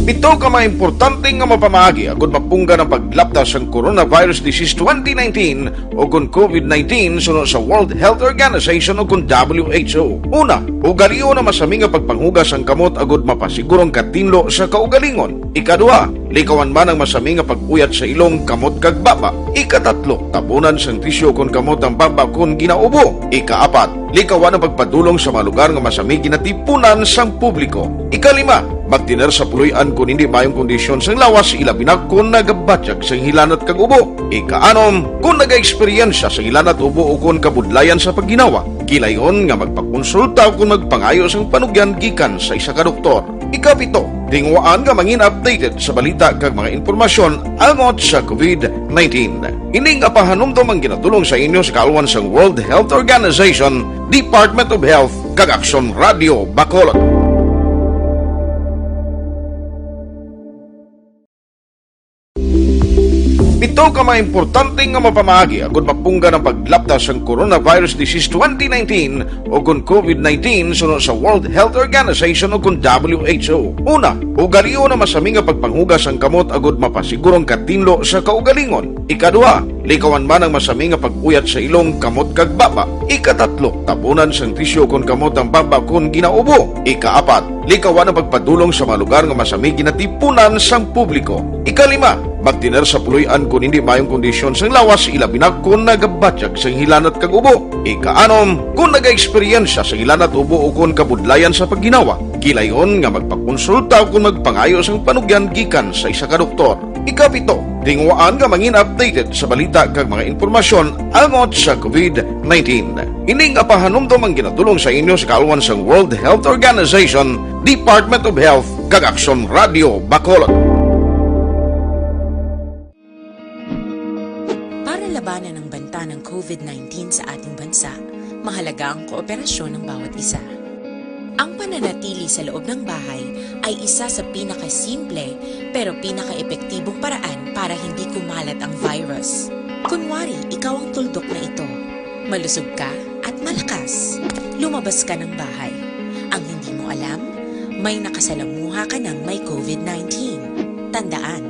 Pito ka mga importante nga mapamaagi agud mapunggan ang paglapta sang coronavirus disease twenty nineteen o kon covid nineteen suno sa World Health Organization o kon W H O. Una, ugalion ang masami nga pagpanghugas sang kamot agud mapasiguro ang katinlo sa kaugalingon. Ikaduha, likawan man ang masami nga pag-uyat sa ilong, kamot, kag baba. Ikatatlo, tabunan sang tisyu kon kamot ang baba kon ginaubo. Ikaapat, likawan ang pagpadulong sa mga lugar nga masami ginatipunan sang publiko. Ikalima, magtener sa puloy-an kon hindi maayong kondisyon sang lawas, ilabi na kon nagabatyag sang hilanat kag ubo. Ikaanom, kon nagaeksperyensya sang hilanat, ubo, o kon kabudlayan sa pagginawa, kilayon nga magpakonsulta o kon magpangayo sang panugyan gikan sa isa ka doktor. Ikapito, tinguhaan nga mangin updated sa balita kag mga impormasyon angot sa covid nineteen. Ini nga pahanumdom ang ginatulong sa inyo sa kaalwan sang World Health Organization, Department of Health, kag Aksyon Radio Bacolod. Pito ka mga importante nga mapamaagi agud mapunggan ang paglapta sang coronavirus disease twenty nineteen o kon covid nineteen suno sa World Health Organization o kon W H O. Una, ugalion ang masami nga pagpanghugas sang kamot agud mapasiguro ang katinlo sa kaugalingon. Ikaduha, likawan man ang masami nga pag-uyat sa ilong, kamot, kag baba. Ikatatlo, tabunan sang tisyu kon kamot ang baba kon ginaubo. Ikaapat, likawan ang pagpadulong sa mga lugar nga masami ginatipunan sang publiko. Ikalima, magtener sa puloy-an kon hindi maayong kondisyon sang lawas, ilabi na kon nagabatyag sang hilanat kag ubo. Ikaanom, kon nagaeksperyensya sang hilanat, ubo, o kon kabudlayan sa pagginawa, kilayon nga magpakonsulta o kon magpangayo sang panugyan gikan sa isa ka doktor. Ikapito, tinguhaan nga mangin updated sa balita kag mga impormasyon angot sa covid nineteen. Ini nga pahanumdom ang ginatulong sa inyo sa kaalwan sang World Health Organization, Department of Health, kag Aksyon Radio Bacolod. Para labanan ang banta ng covid nineteen sa ating bansa, mahalaga ang kooperasyon ng bawat isa. Ang pananatili sa loob ng bahay ay isa sa pinakasimple pero pinakaepektibong paraan para hindi kumalat ang virus. Kunwari, ikaw ang tuldok na ito. Malusog ka at malakas. Lumabas ka ng bahay. Ang hindi mo alam, may nakasalamuha ka ng may covid nineteen. Tandaan,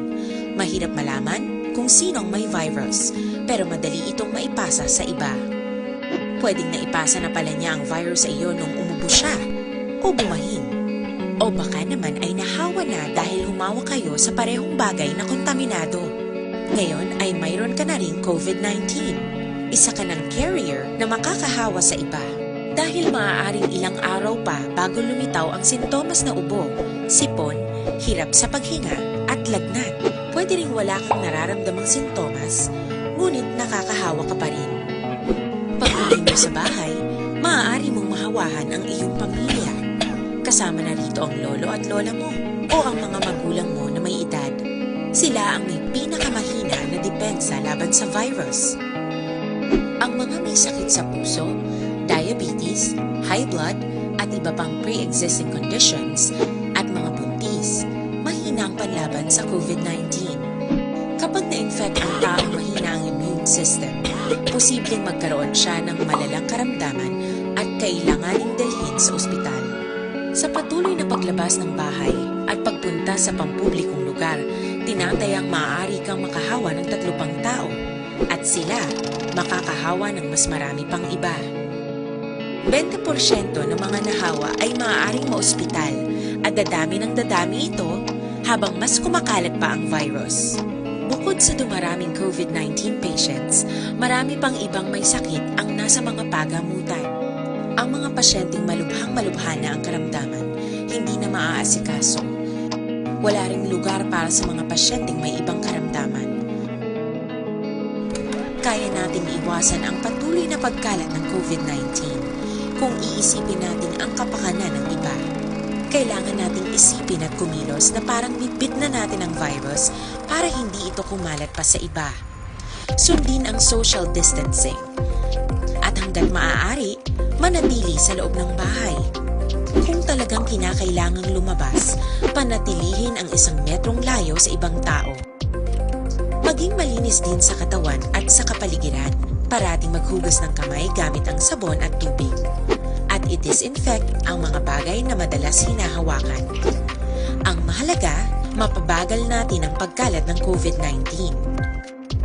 mahirap malaman kung sino ang may virus, pero madali itong maipasa sa iba. Pwedeng naipasa na pala niya ang virus sa iyo nung umubo siya o bumahin. O baka naman ay nahawa na dahil humawak kayo sa parehong bagay na kontaminado. Ngayon ay mayroon ka na ring covid nineteen. Isa ka ng carrier na makakahawa sa iba. Dahil maaaring ilang araw pa bago lumitaw ang sintomas na ubo, sipon, hirap sa paghinga, at lagnat. Pwede ring wala kang nararamdamang sintomas, ngunit nakakahawa ka pa rin. Pag-uwi mo sa bahay, maaari mong mahawahan ang iyong pamilya. Kasama na rito ang lolo at lola mo o ang mga magulang mo na may edad. Sila ang may pinakamahina na depensa laban sa virus. Ang mga may sakit sa puso, diabetes, high blood, at iba pang pre-existing conditions, at mga buntis, mahina ang panlaban sa covid nineteen. Kapag na-infect ang taong mahina ang immune system, posibleng magkaroon siya ng malalang karamdaman at kailanganing dalhin sa ospital. Sa patuloy na paglabas ng bahay at pagpunta sa pampublikong lugar, tinatayang maaari kang makahawa ng tatlo pang tao. At sila makakahawa ng mas marami pang iba. Bente porsyento ng mga nahawa ay maaaring maospital at dadami ng dadami ito habang mas kumakalat pa ang virus. Bukod sa dumaraming COVID nineteen patients, marami pang ibang may sakit ang nasa mga pagamutan. Ang mga pasyenteng malubhang-malubha na ang karamdaman, hindi na maaasikaso. Wala ring lugar para sa mga pasyenteng may ibang karamdaman. Kaya nating iwasan ang patuloy na pagkalat ng COVID nineteen kung iisipin natin ang kapakanan ng iba. Kailangan nating isipin at kumilos na parang bitbit na natin ang virus para hindi ito kumalat pa sa iba. Sundin ang social distancing. At hanggat maaari, manatili sa loob ng bahay. Kung talagang kinakailangang lumabas, panatilihin ang isang metrong layo sa ibang tao. Maging malinis din sa katawan at sa kapaligiran. Parating maghugas ng kamay gamit ang sabon at tubig. At i-disinfect ang mga bagay na madalas hinahawakan. Ang mahalaga, mapabagal natin ang pagkalat ng COVID nineteen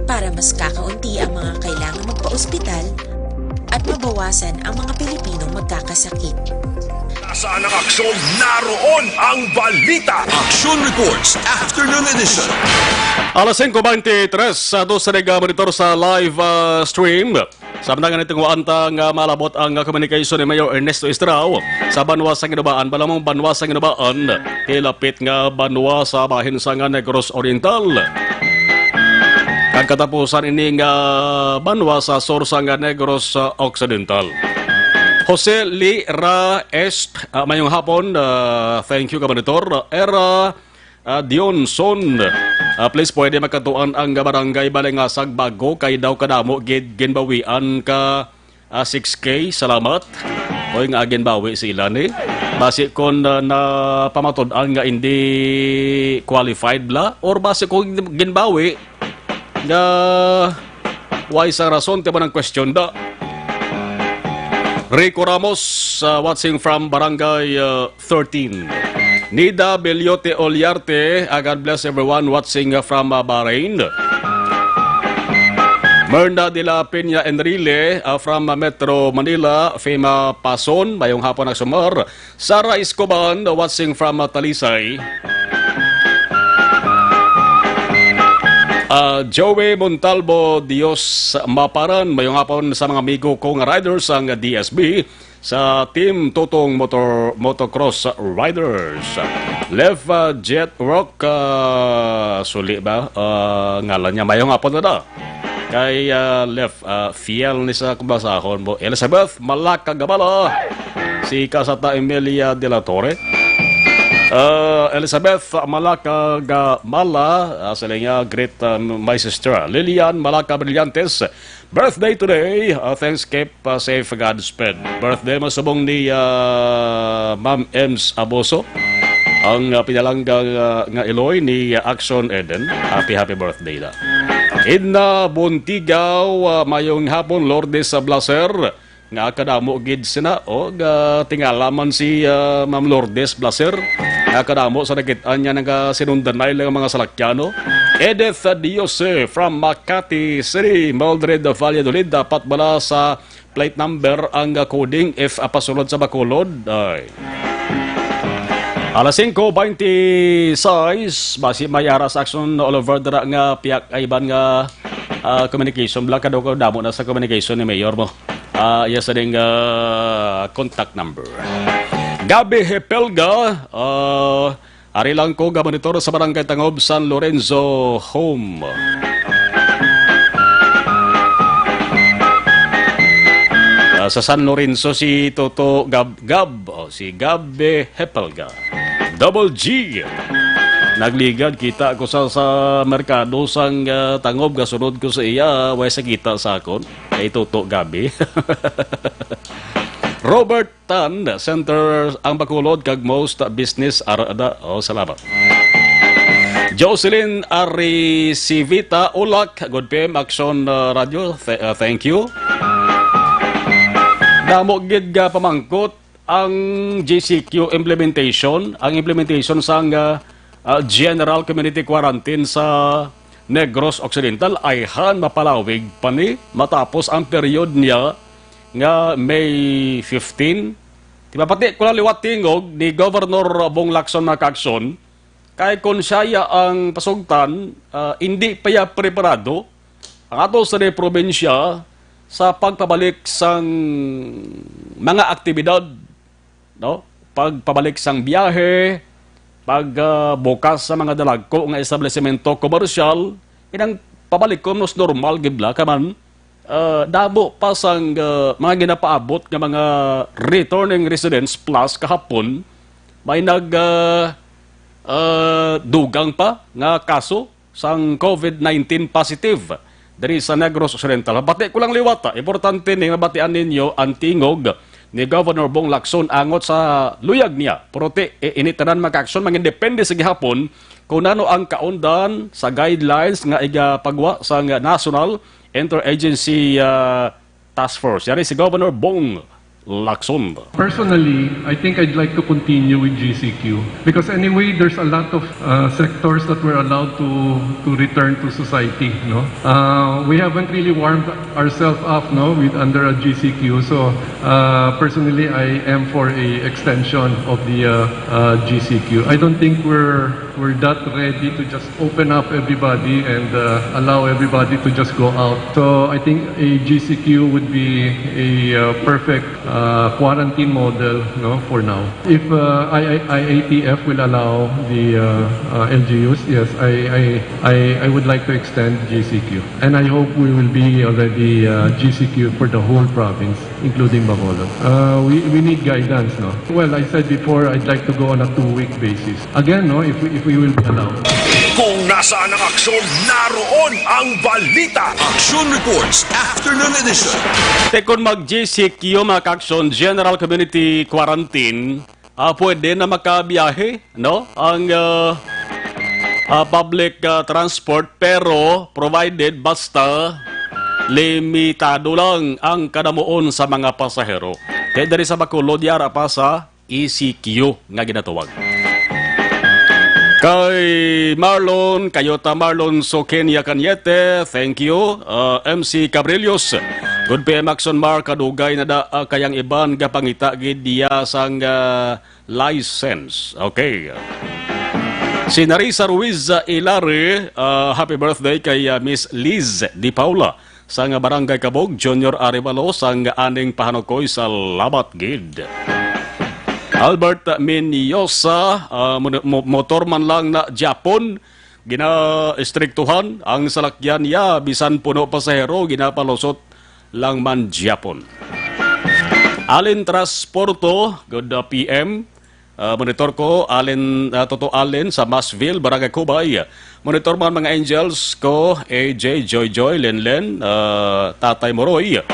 para mas kakaunti ang mga kailangang magpa-ospital at mabawasan ang mga Pilipinong magkakasakit. Nasaan ang aksyon? Naroon ang balita. Action Reports, Afternoon Edition. Alas singko beintitres, sa ato sa nag-monitor sa live ah, stream. Samtang nga nitungwaan ta nga malabot ang ah, communication ni Mayor Ernesto Estrao sa banwa sa Ginubaan, balamong banwa sa Ginubaan, kay lapit nga banwa sa bahin sa nga Negros Oriental. Kag katapusan ini nga banwa sa sur sa nga Negros ah, Occidental. Jose Lee Ra Est, ah, mayong hapon. Ah, thank you, Kabanitor. Era ah, Dionson. Ah, please, pwede makatuan ang Barangay Balingasag Bago kay daw kadamo gid ginbawian ka ah, six K. Salamat. Oy, nga ginbawi sila ni. Basi kon ah, napamatud-an nga hindi qualified la or basi kung ginbawi nga why sa rason ti man ang question da. Rico Ramos, uh, watching from Barangay uh, thirteen. Nida Beliote Oliarte, uh, God bless everyone watching uh, from uh, Bahrain. Merna de la Peña Enrile uh, from uh, Metro Manila, Fema Pason, mayong hapon, Aksyon Mar. Sara Escoban, watching from uh, Talisay. Uh, Joey Montalbo, Dios Maparan, mayong hapon sa mga amigo ko nga riders sang D S B sa Team Tutong Motor Motocross Riders. Left uh, Jet Rock, uh, suli ba? Uh, ngalan niya, mayong hapon na da. Kay uh, left uh, fiel ni sa kumbasahon mo, Elizabeth Malaka Gabala, si Kasata Emilia de la Torre. Uh, Elizabeth Malaka Gamala, uh, sila nga great uh, my sister Lilian Malaka Brillantes, birthday today. Uh, thanks, keep uh, safe, Godspeed. Birthday mo subong ni uh, Ma'am Ems Aboso, ang uh, pinalangga uh, nga iloy ni uh, Action Eden. Happy, happy birthday la. Edna Bontigaw, uh, mayong hapon, Lourdes sa Blaser. Nga kadamo gid sina, o, ga, tingala man si uh, Ma'am Lourdes Blaser. Nga kadamo sa nakit-an niya nga sinundanay lang mga salakyano. Edith Diose from Makati City, Mildred Valladolid, dapat bala sa plate number ang uh, coding if uh, pasulod sa Bacolod? Ay. Alas singko beintiseis, basi may aras action all over dira nga piyak ay iban nga ah, communication. Bala ka daw damo na sa communication ni Mayor mo. Ah, iya sa ding ah, contact number. Gabi Hepelga, ah, ari lang ko ga monitor sa Barangay Tangob, San Lorenzo Home. Ah, sa San Lorenzo si Toto Gab Gab, o si Gabi Hepelga. Double G. Nagligad kita ko sa sa merkado sang ah, Tangob, gasunod ko sa iya, way sa kita sa akon. Kay Toto Gabi. Robert Tan, Center ang Bacolod kag most business arada. Oh, salamat. Jocelyn Aricivita Ulak, Good P M Action uh, Radio. Th- uh, thank you. Damo gid ga pamangkot ang G C Q implementation, ang implementation sang uh, uh, general community quarantine sa Negros Occidental, ayhan mapalawig pa ni matapos ang period niya nga May fifteen. Di ba, pati ko lang liwat tingog ni Governor Bong Lacson, mga kaaksyon, kay kung siya ya ang pasugtan, ah, hindi pa ya preparado ang ato sa probinsya sa pagpabalik sang mga aktibidad, no? Pagpabalik sang biyahe, pag, ah, bukas sa mga dalagko nga establisemento komersyal, inang pabalik ko mas normal gid la ka man, ah, damo pa sang, ah, mga ginapaabot nga mga returning residents plus kahapon, may nag, ah, ah, dugang pa nga kaso sang COVID nineteen positive diri sa Negros Occidental. Bati ko lang liwat, ah, importante ni nga batian ninyo ang tingog ni Governor Bong Lacson angot sa luyag niya. Pero ti, i-, ini tanan, mga kaaksyon, mangindepende sa gihapon kung ano ang kaundan sa guidelines nga igapagwa sang National Interagency, ah, Task Force. Yari si Governor Bong Lacson. Personally, I think I'd like to continue with G C Q because anyway, there's a lot of uh, sectors that were allowed to to return to society. No, uh, we haven't really warmed ourselves up, no, with under a G C Q. So uh, personally, I am for a extension of the uh, uh, G C Q. I don't think we're we're that ready to just open up everybody and uh, allow everybody to just go out. So I think a G C Q would be a uh, perfect uh, quarantine model, no, for now. If uh, I, I, I A T F will allow the uh, uh, L G Us, yes, I, I, I, I would like to extend G C Q. And I hope we will be already uh, G C Q for the whole province, including Bacolod. Uh, we, we need guidance, no? Well, I said before, I'd like to go on a two-week basis. Again, no, if we, if we will be allowed. Kung nasaan ang aksyon, naroon ang balita. Action Reports Afternoon Edition. Te, kung mag-G C Q, mga kaaksyon, General Community Quarantine, ah, pwede na makabiyahe, no? Ang ah, ah, public ah, transport, pero provided basta limitado lang ang kadamuon sa mga pasahero. Kay diri sa Bacolod, yara pa sa E C Q nga ginatawag. Kay Marlon, Kayota Marlon Sokenia Cañete, thank you. Uh, M C Cabrillos, good P M Action Mark, kadugay na da uh, kayang iban gapangita gid diya sang uh, license. Okay. Si Narisa Ruiz uh, Ilare, uh, happy birthday kay uh, Miss Liz Di Paula. Sang Barangay Kabog, Junior Arevalo, sang aning pahanukoy, salamat gid. Albert Minyosa, ah, mo- mo- motor man lang na Japon, gina-estriktuhan ang salakyan niya, bisan puno pasahero, ginapalusot lang man Japon. Alin Transporto, good uh, P M. Ah, monitor ko, Allen, ah, Toto Allen sa Masville, Barangay Cubay. Monitor man mga angels ko, A J, Joy Joy, Len Len, ah, Tatay Moroy.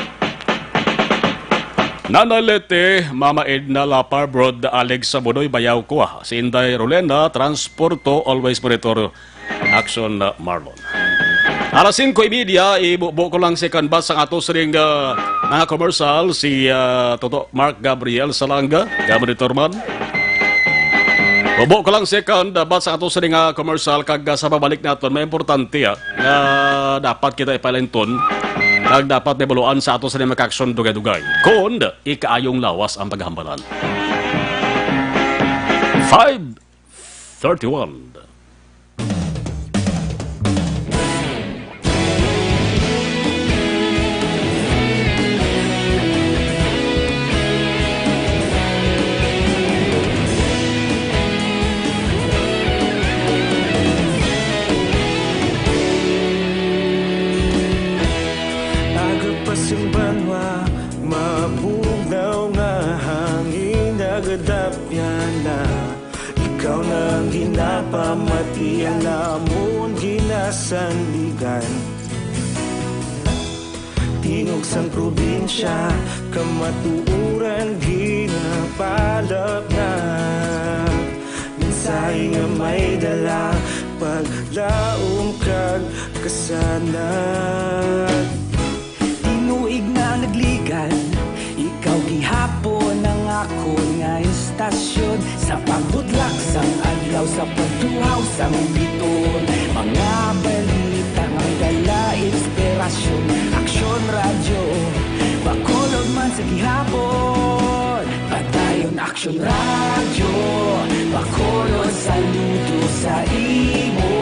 Nanay Lete, Mama Edna Lapar, Brod Alex Sabudoy, Bayaw ko, ah. Si Inday Rolena, Transporto, always monitor. Action, uh, Marlon. Alas singko y media, ibubo ko lang si kanbas sang ato sining, uh, mga commercial, si uh, Toto Mark Gabriel Salanga, Gabri Torman. Bubo ko lang second, uh, bat sa ato sining uh, commercial, kag uh, sa pabalik naton, may importante uh, nga dapat kita ipalinton, kag dapat may buluan sa ato sining mga aksyon dugay-dugay. Kon ikaayong lawas ang paghambalan. Five thirty-one. Agapas ang banwa, mabugnaw nga hangin, nagadapyan na. Ikaw na ang ginapamati, ang amon ginasandigan. Tingog sang probinsya, kamatuoran ginapalapnag. Mensahe nga may dala, paglaom kag kasanag. Tinuig na ang nagligan, ikaw gihapon ang akon nga istasyon. Sa pagbutlak sang adlaw, sa pagtuhaw sang biton, mga balita. Aksyon Radyo, Bacolod man sa gihapon. Padayon Aksyon Radyo, Bacolod saludo sa imo.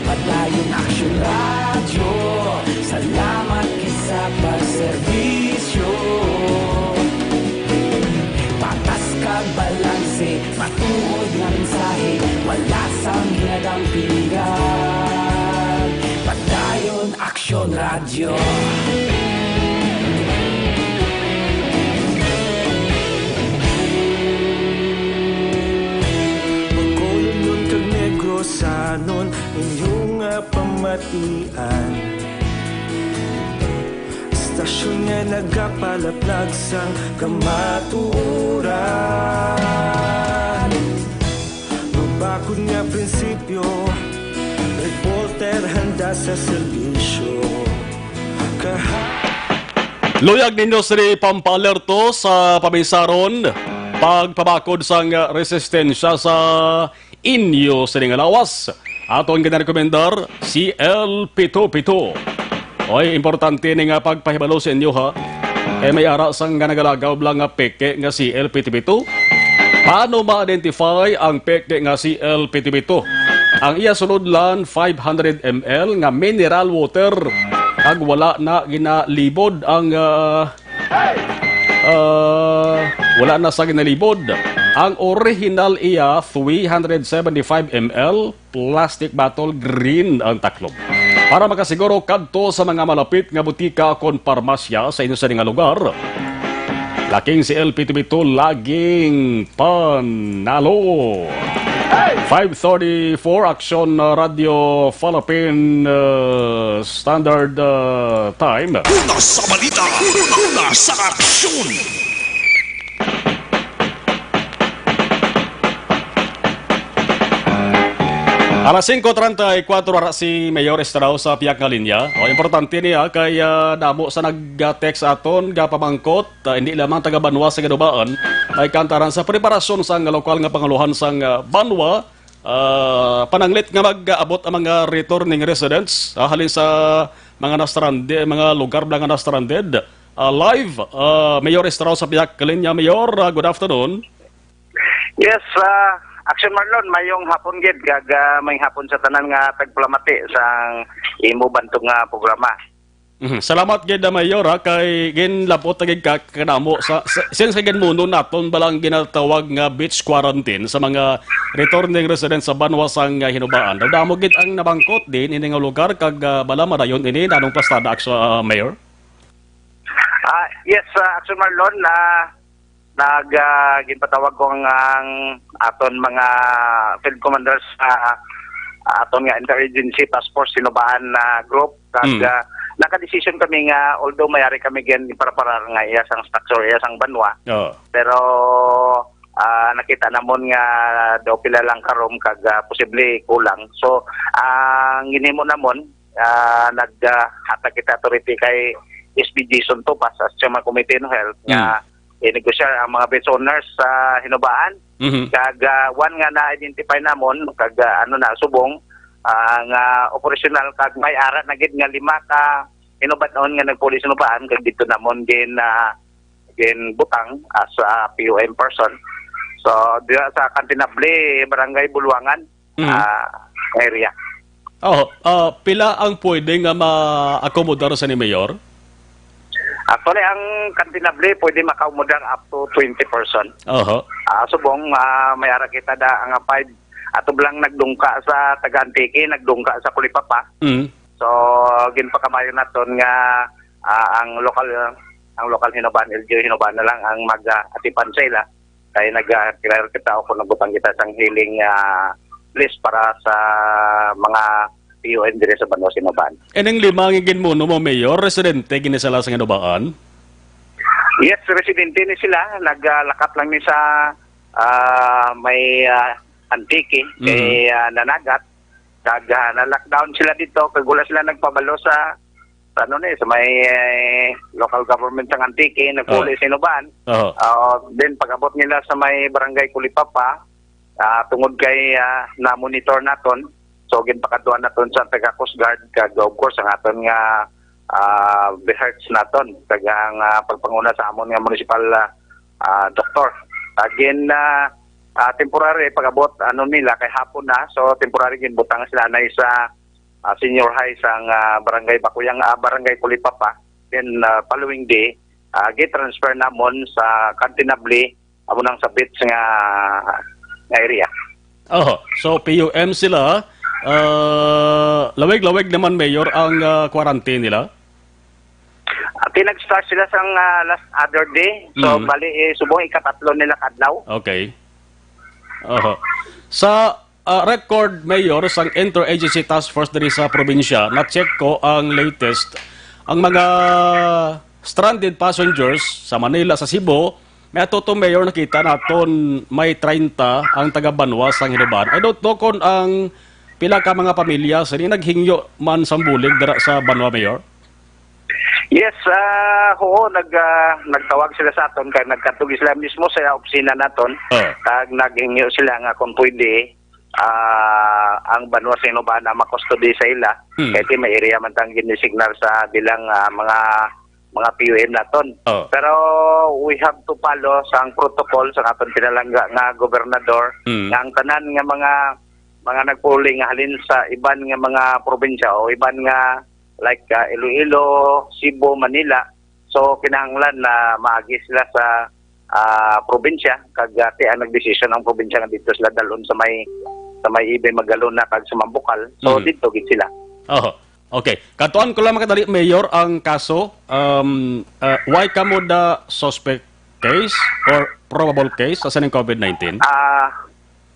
Padayon Aksyon Radyo, salamat kay sa pagserbisyo. Patas kag balanse, matuod nga mensahe, wala sang ginadampingan. Padayon Aksyon Radyo. Bacolodnon kag Negrosanon, inyo nga pamatian. Estasyon nga nagapalaplag sang kamatuoran. Mabakod nga prinsipyo, reporter handa sa serbisyo. Kaha- Luyag ninyo sini pampaalerto sa pamisaron, pagpabakod sang resistensya sa inyo sini nga lawas. Aton ginarekomendar si L pito pito. Oy, importante ni nga pagpahibalo sa inyo, ha. Kay may ara sang nga nagalagaw lang nga peke nga si L pito pito. Paano ma-identify ang peke nga si L pito pito? Ang iya sulod lang five hundred M L nga mineral water, kag wala na ginalibod ang, ah, ah, wala na sa ginalibod. Ang original iya three hundred seventy-five M L plastic bottle, green ang taklob. Para makasiguro, kadto sa mga malapit nga butika kon parmasya sa inyo sini nga lugar. Laking si L pito pito, laging panalo. Five thirty-four, Aksyon, uh, Radio Philippine, uh, Standard, uh, Time. Una sa balita, una sa aksyon. Alas singko treinta y cuatro, ara si Mayor Estrao sa pihak nga linya. O, importante niya kay, ah, damo sa nag-text aton, gapamangkot, ah, hindi lamang taga banwa sa Ginubaan, may kantaran sa preparasyon sang lokal nga panguluhan sang, ah, banwa, ah, pananglit nga mag-abot ang mga returning residents, ah, halin sa mga na-stranded, mga lugar na nga na-stranded. Ah, live, ah, Mayor Estrao sa pihak nga linya. Mayor, ah, good afternoon. Yes, ah, Action Marlon, mayong hapon gid, kag, ah, mayong hapon sa tanan nga tagpalamati sang imo bantog nga programa. Mhm. Salamat gid, ah, Mayor, ha, kay ginlabot na gid ka kadamo sa, sa, since kay ginmuno naton balang ginatawag nga beach quarantine sa mga returning residents sa banwa sang, ah, Hinubaan. Daw damo gid ang nabangkot din ini nga lugar, kag, ah, bala madayon ini nanong plastada, Action, ah, Mayor? Ah, yes, ah, Action Marlon, ah, nag, ah, ginpatawag ko ang, ang aton mga field commanders, ah, aton nga interagency task force Hinubaan na group, kag, Mm. ah, nakadesisyon kami nga, although may ari kami gin para-parar nga iya sang structure, iya sang banwa, Oo. pero, ah, nakita namon nga daw pila lang ka room kag, ah, posible kulang. So, ang ginhimo namon, ah, nag, ah, hatag kita authority kay S B Jason Topas as chairman committee no health nga Mm. i-negosyar ang mga business owners sa Hinubaan. Mhm. Kag, ah, one nga na-identify namon, kag, ah, ano na, subong, ah, nga operational, kag may ara na gid nga lima ka Hinubanon nga nagpulis Hinubaan, kag dito namon gin, ah, ginbutang as a P O M person. So, diya sa Cantinable, Barangay Buluangan, Mm. ah, area. Oh, ah, pila ang pwede nga ma-accommodate sa ni Mayor? Actually, ang Cantinable pwede maka-accommodate up to twenty person. Oho. Ah, subong, ah, may ara kita da nga five. Ato lang nagdungka sa taga Antique, nagdungka sa Kulipapa. Mm. So, ginpakamayo naton nga, ah, ang lokal, ang lokal Hinubaan, L G U Hinubaan na lang ang mag, ah, atipan sa ila. Kay nag, ah, clear kita o kung nagbutang kita sang healing, ah, list para sa mga P U N diri sa banwa sa Hinubaan. Ining lima nga ginmuno mo, Mayor, residente gini sila sa Hinubaan? Yes, residente ni sila. Naglakat lang ni sa, ah, may, ah, Antique, Mhm. kay, ah, Nanagat. Kag, ah, na-lockdown sila dito, kag wala sila nagpabalo sa, sa ano ni, sa may, eh, local government sa Antique, nagpuli Oo. sa Hinubaan. Oo. Ah, then pag-abot nila sa may barangay Kulipapa, ah, tungod kay, ah, na-monitor naton, so So, ginpakadtuan naton sa taga Coast Guard, kag of course, ang aton nga, ah, research naton, kag ang, ah, pagpanguna sa amon nga municipal, ah, ah, doktor. Ah, gin, ah, ah, temporary, pag-abot, ano nila, kay hapon na. So, temporary, ginbutang sila na sa, ah, senior high sang, ah, barangay Bakuyang, ah, barangay Kulipapa. Then, ah, following day, ah, gi-transfer namon sa Cantinabli, amo nang sa beach nga, nga area. Oh, so P U M sila, ah, lawig-lawig naman, Mayor, ang ah, quarantine nila? Ati nag-start sila sang ah, last other day. So, Mm. bali, eh, subong ikatatlo nila kadlaw. Okay. Oho. Sa ah, record, Mayor, sang Interagency Task Force diri sa probinsya, na-check ko ang latest. Ang mga stranded passengers sa Manila, sa Cebu, may ato to, Mayor, nakita naton may treinta ang taga-banwa sang Hinoban. I don't know kung ang pila ka mga pamilya sini naghingyo man sang bulig dira sa banwa, Mayor. Yes, ah, oo, nag, ah, nagtawag sila sa aton kay nagkadto sila mismo sa opisina naton. Oh. Kag naghingyo sila nga kung pwede, ah, ang banwa sa Hinoban na makustody sa ila. Hmm. Kay ti may area man tang ginisignal sa bilang ah, mga mga P U M naton. Oh. Pero we have to follow sa ang protocol sa aton pinalangga nga gobernador Hmm. nga ang tanan nga mga mga nagpuli nga halin sa iban nga mga probinsya o iban nga like ah, Iloilo, Cebu, Manila. So kinahanglan na maagi sila sa ah, probinsya kag ah, ti ang nagdesisyon ang probinsya nga dito sila dalon sa may sa may Ibay Magalona kag sa Mambukal. So Mhm. dito gid sila. Oh. Okay. Katuan ko lang makadali, Mayor, ang kaso. Um, uh, why kamo the suspect case or probable case sa sining COVID nineteen? Ah,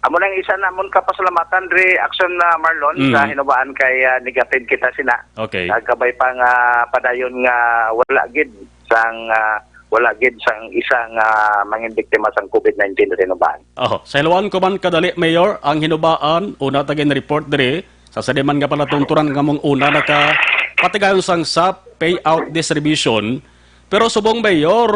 amo nang isa namon kapasalamatan diri Action na Marlon Mm. sa hinubaan kay ah, negative kita sina. Okay. Nagkabay pa nga padayon nga wala gid sang ah, wala gid sang isa nga mangin biktima sang COVID nineteen sa hinubaan. Oh, sa hiluan ko man kadali, Mayor, ang hinubaan, una ta gin-report diri, sa sadiman nga palatuntunan nga mong una naka patigayon sang sap payout distribution. Pero subong, Mayor,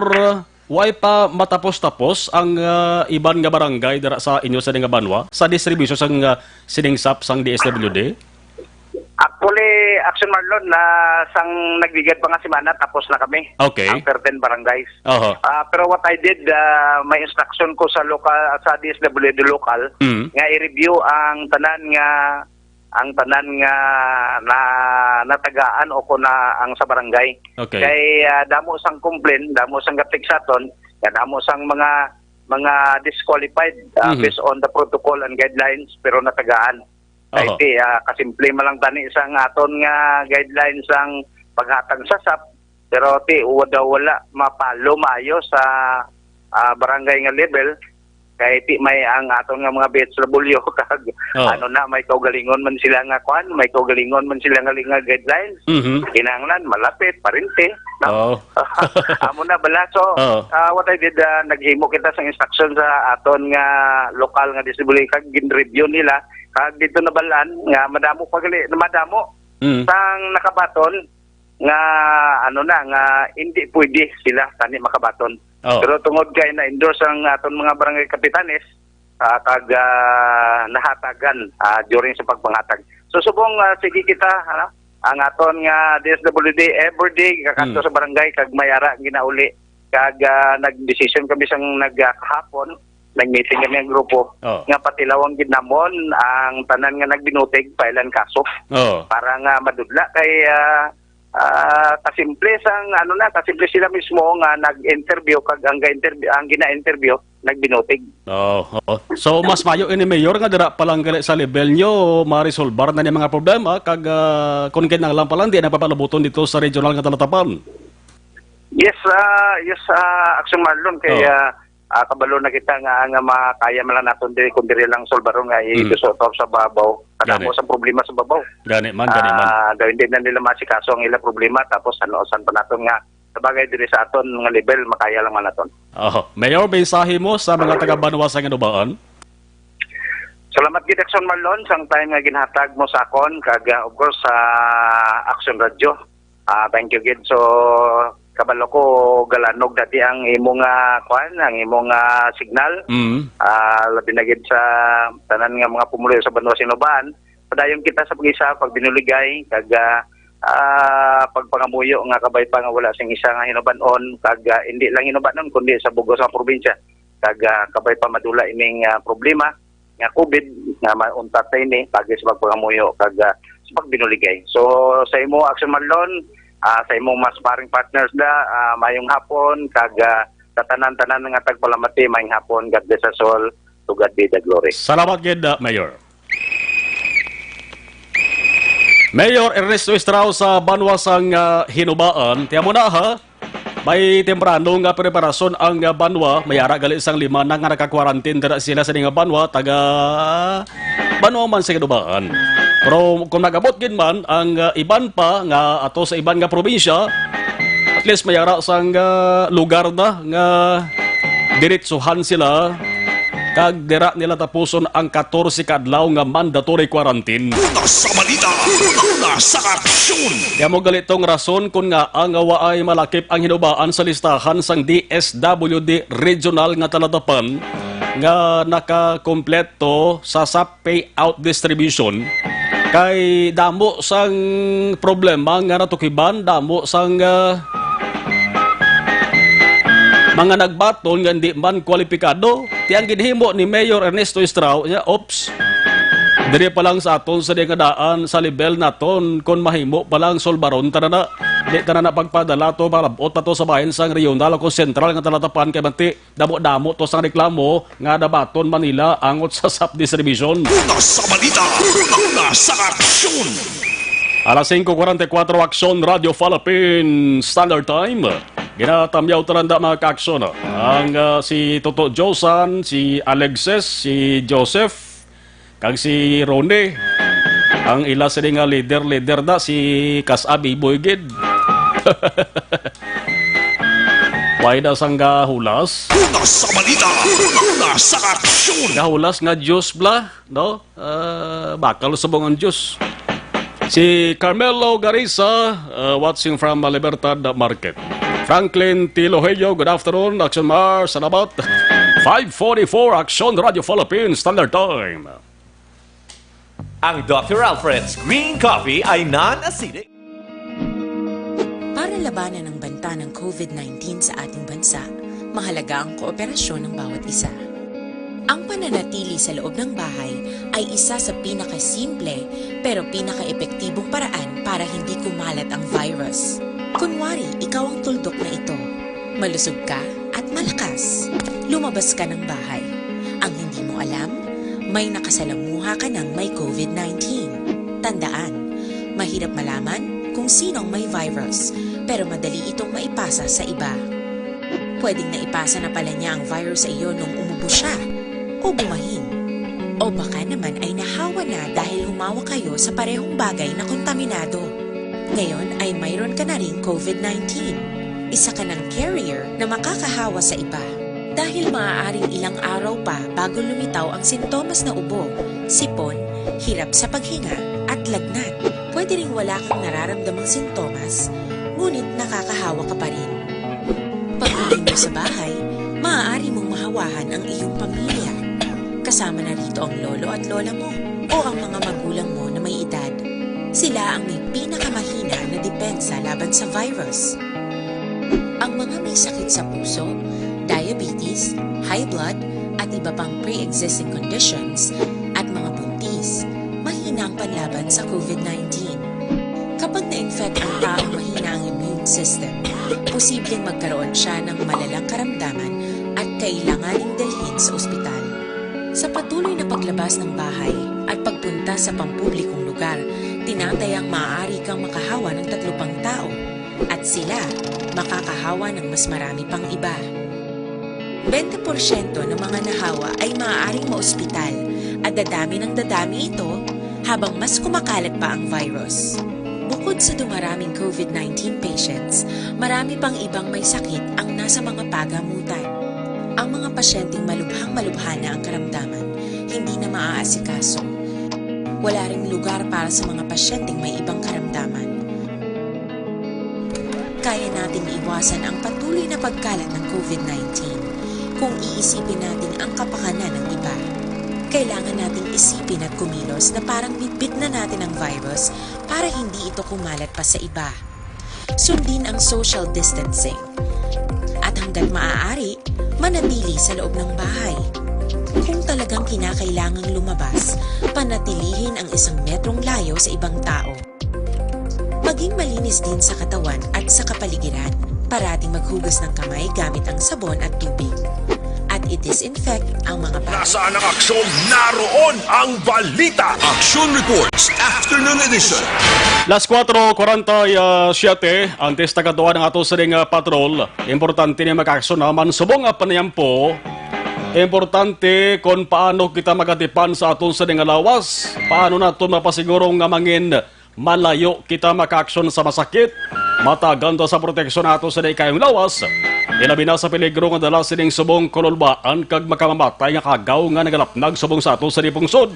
way pa matapos-tapos ang ah, iban nga barangay dira sa inyo sa nga banwa sa distribution sang ah, sining sap sang D S W D? Actually, Action Marlon, na sang nagligad pa nga semana tapos na kami. Okay. Ang thirteen barangays. Oho. Ah, pero what I did, ah, may instruction ko sa local, sa D S W D local Mm. nga i-review ang tanan nga ang tanan nga na natagaan o kung na ang sa barangay. Okay. Kay ah, damo sang complaint, damo sang gatik sa aton, nga damo sang mga mga disqualified ah, Mhm. based on the protocol and guidelines pero natagaan. Kay Oho. ti ah, kasimple man lang tani sang aton nga guidelines ang paghatag sa sap, pero ti wa daw wala mapalo maayo sa ah, barangay nga level. Kay ti may ang aton nga mga B H W kag Oh. ano na, may kaugalingon man sila nga kwan, may kaugalingon man sila nga, nga guidelines. Mhm. Kinahanglan malapit, parente, no? Oh. Amo na bala. So, Oh. ah, what I did, ah, naghimo kita sa instruction sa aton nga lokal nga D S W D kag gin-review nila kag dito nabalaan nga madamo pa gali, madamo Mm. sang nakabaton nga ano na nga hindi pwede sila tani makabaton. Oh. Pero tungod kay na-endorse ang aton mga barangay kapitanes ah, kag ah, nahatagan ah, during sa pagpangatag. So subong ah, sige kita ano, ang aton nga D S W D everyday kakadto Mm. sa barangay kag may ara ginauli kag ah, nagdesisyon kami sang nagkahapon, nag-meeting kami ang grupo Oh. nga patilawon gid namon ang tanan nga nagbinutig, file-an kaso Oh. para nga madudla kay ah, ah, kasimple sang ano na, kasimple sila mismo nga nag-interview kag ang ga-interview, ang gina-interview nagbinutig. Oh, oo. So mas mayo ini, Mayor, nga dira pa lang gali sa level nyo maresolbar na ni mga problema kag ah, kung kinahanglan pa lang di na papalubuton dito sa regional nga talatapan. Yes, ah, yes, ah, Action Marlon kay Oh. ah, ah, kabalo na kita nga nga makaya man lang naton diri kung diri lang solbaron nga Mm. isusutor sa babaw. Kadamo Gani. sa problema sa babaw. Gani man, gani man. Ah, daw hindi na nila masikaso ang ila problema tapos ano san pa naton nga sa bagay diri sa aton nga level makaya lang man naton. Oh, Mayor, mensahe mo sa mga taga-banwa sa Ginubaan? Salamat gid Action Marlon sang time nga ginhatag mo sa akon kag ah, of course sa Action Radio. Ah, thank you gid. So kabalo ko galanog dati ang imo nga kwan, ang imo nga signal. Mm. Ah, labi na gid sa tanan nga mga pumuluyo sa banwa sa Ginubaan. Dayon kita sa pag-isa, pagbinuligay, kag, ah, ah, pagpangamuyo nga kabay pa nga wala sing isa nga hinubanon, kag, ah, hindi lang hinubanon, kundi sa bug-os nga probinsya. Kag, ah, kabay pa madula ining, ah, problema nga covid nga mauntat na ini, pagi sa pagpangamuyo kag, ah, sa pagbinuligay. So, sa imo, Action Marlon, ah, sa imong mas paring partners da, ah, mayong hapon, kag, ah, sa tanan-tanan nga tagpalamati, mayong hapon. God bless us all. To God be the glory. Salamat gid, ah, Mayor. Mayor Ernesto Estrao sa banwa sang, ah, Hinubaan. Tiyan mo na, ha? May temprano nga preparasyon ang, ah, banwa. May ara gali sang lima na nga naka-quarantine dira sila sa ning banwa, taga banwa man sa Hinubaan. Pero kung nag-abot gid man ang, ah, iban pa nga ato sa iban nga probinsya, at least may ara sang, ah, lugar na nga diretsuhan sila, kag dira nila tapuson ang katorse ka adlaw nga mandatory quarantine. Una sa balita, una sa aksyon. Kaya mo gali tong rason kon ngaa nga waay malakip ang Hinubaan sa listahan sang D S W D regional nga talatapan nga nakakompleto sa SAP payout distribution, kay damo sang problema nga natukiban, damo sang, ah, mga nagbaton nga hindi man kwalipikado. Ti ang ginhimo ni Mayor Ernesto Estrao, niya, ops, diri pa lang sa aton sa di nga daan sa level naton, kon mahimo pa lang sulbaron ta na na. Di ta na na pagpadala to, malabot na to sa bahin sang regional o kung sentral nga talatapan kay manti damo-damo to sang reklamo nga nabaton man nila angot sa SAP distribution. Una sa balita, una sa aksyon. Alas singko kuwarenta y kuwatro, Aksyon Radio Philippine Standard Time. Ginatamyaw ta lang da, mga kaaksyon, ang, ah, si Toto Josan, si Alexis, si Joseph, kag si Ronnie. Ang ila sini nga leader-leader na, si Kas Abiboy gid. Why na sang gahulas? Una sa balita, una sa aksyon. Gahulas nga juice bla, no? Ah, bakal subong ang juice. Si Carmelo Garisa, uh, watching from, uh, Libertad Market. Franklin Tiloheyo, good afternoon. Action Mar, salamat. Five forty-four, Action Radio Philippines, Standard Time. Ang Doctor Alfred's Green Coffee ay non-acidic. Para labanan ang banta ng covid nineteen sa ating bansa, mahalaga ang kooperasyon ng bawat isa. Ang pananatili sa loob ng bahay ay isa sa pinakasimple pero pinakaepektibong paraan para hindi kumalat ang virus. Kunwari, ikaw ang tuldok na ito. Malusog ka at malakas. Lumabas ka ng bahay. Ang hindi mo alam, may nakasalamuha ka ng may covid nineteen. Tandaan, mahirap malaman kung sino ang may virus, pero madali itong maipasa sa iba. Pwedeng naipasa na pala niya ang virus sa iyo nung umubo siya o bumahin. O baka naman ay nahawa na dahil humawak kayo sa parehong bagay na kontaminado. Ngayon ay mayroon ka na ring covid nineteen. Isa ka ng carrier na makakahawa sa iba. Dahil maaaring ilang araw pa bago lumitaw ang sintomas na ubo, sipon, hirap sa paghinga, at lagnat. Pwede ring wala kang nararamdamang sintomas, ngunit nakakahawa ka pa rin. Pag-uwi mo sa bahay, maaari mong mahawahan ang iyong pamilya. Kasama na rito ang lolo at lola mo o ang mga magulang mo na may edad. Sila ang may pinakamahina na depensa laban sa virus. Ang mga may sakit sa puso, diabetes, high blood, at iba pang pre-existing conditions, at mga buntis, mahina ang panlaban sa covid nineteen. Kapag na-infect ang taong mahina ang immune system, posibleng magkaroon siya ng malalang karamdaman at kailanganing dalhin sa ospital. Sa patuloy na paglabas ng bahay at pagpunta sa pampublikong lugar, tinatayang maaari kang makahawa ng tatlo pang tao at sila makakahawa ng mas marami pang iba. Bente porsyento ng mga nahawa ay maaaring maospital at dadami ng dadami ito habang mas kumakalat pa ang virus. Bukod sa dumaraming covid nineteen patients, marami pang ibang may sakit ang nasa mga pagamutan. Ang mga pasyenteng malubhang-malubha na ang karamdaman, hindi na maaasikaso. Wala ring lugar para sa mga pasyenteng may ibang karamdaman. Kaya nating iwasan ang patuloy na pagkalat ng covid nineteen kung iisipin natin ang kapakanan ng iba. Kailangan nating Isipin at kumilos na parang bitbit na natin ang virus para hindi ito kumalat pa sa iba. Sundin ang social distancing. At hanggat maaari, manatili sa loob ng bahay. Kung talagang kinakailangang lumabas, panatilihin ang isang metrong layo sa ibang tao. Maging malinis din sa katawan at sa kapaligiran. Parating maghugas ng kamay gamit ang sabon at tubig. At i-disinfect ang mga bagay. Nasaan ang aksyon? Naroon ang balita. Action Reports, Afternoon Edition. Las kuwatro kuwarenta y siyete, antes nagatuan ang ato sining ah, patrol, importante ni makaaksyon naman subong nga panayampo. Importante kung paano kita magatipan sa aton sining nga lawas. Paano naton mapasiguro nga mangin malayo kita makaaksyon sa masakit. Matagan ta sa proteksyon nato sa kayong lawas. Ilabi na sa peligro nga dala sining subong kululbaan kag makamamatay nga kagaw nga nagalapnag subong sa ato sa pungsod.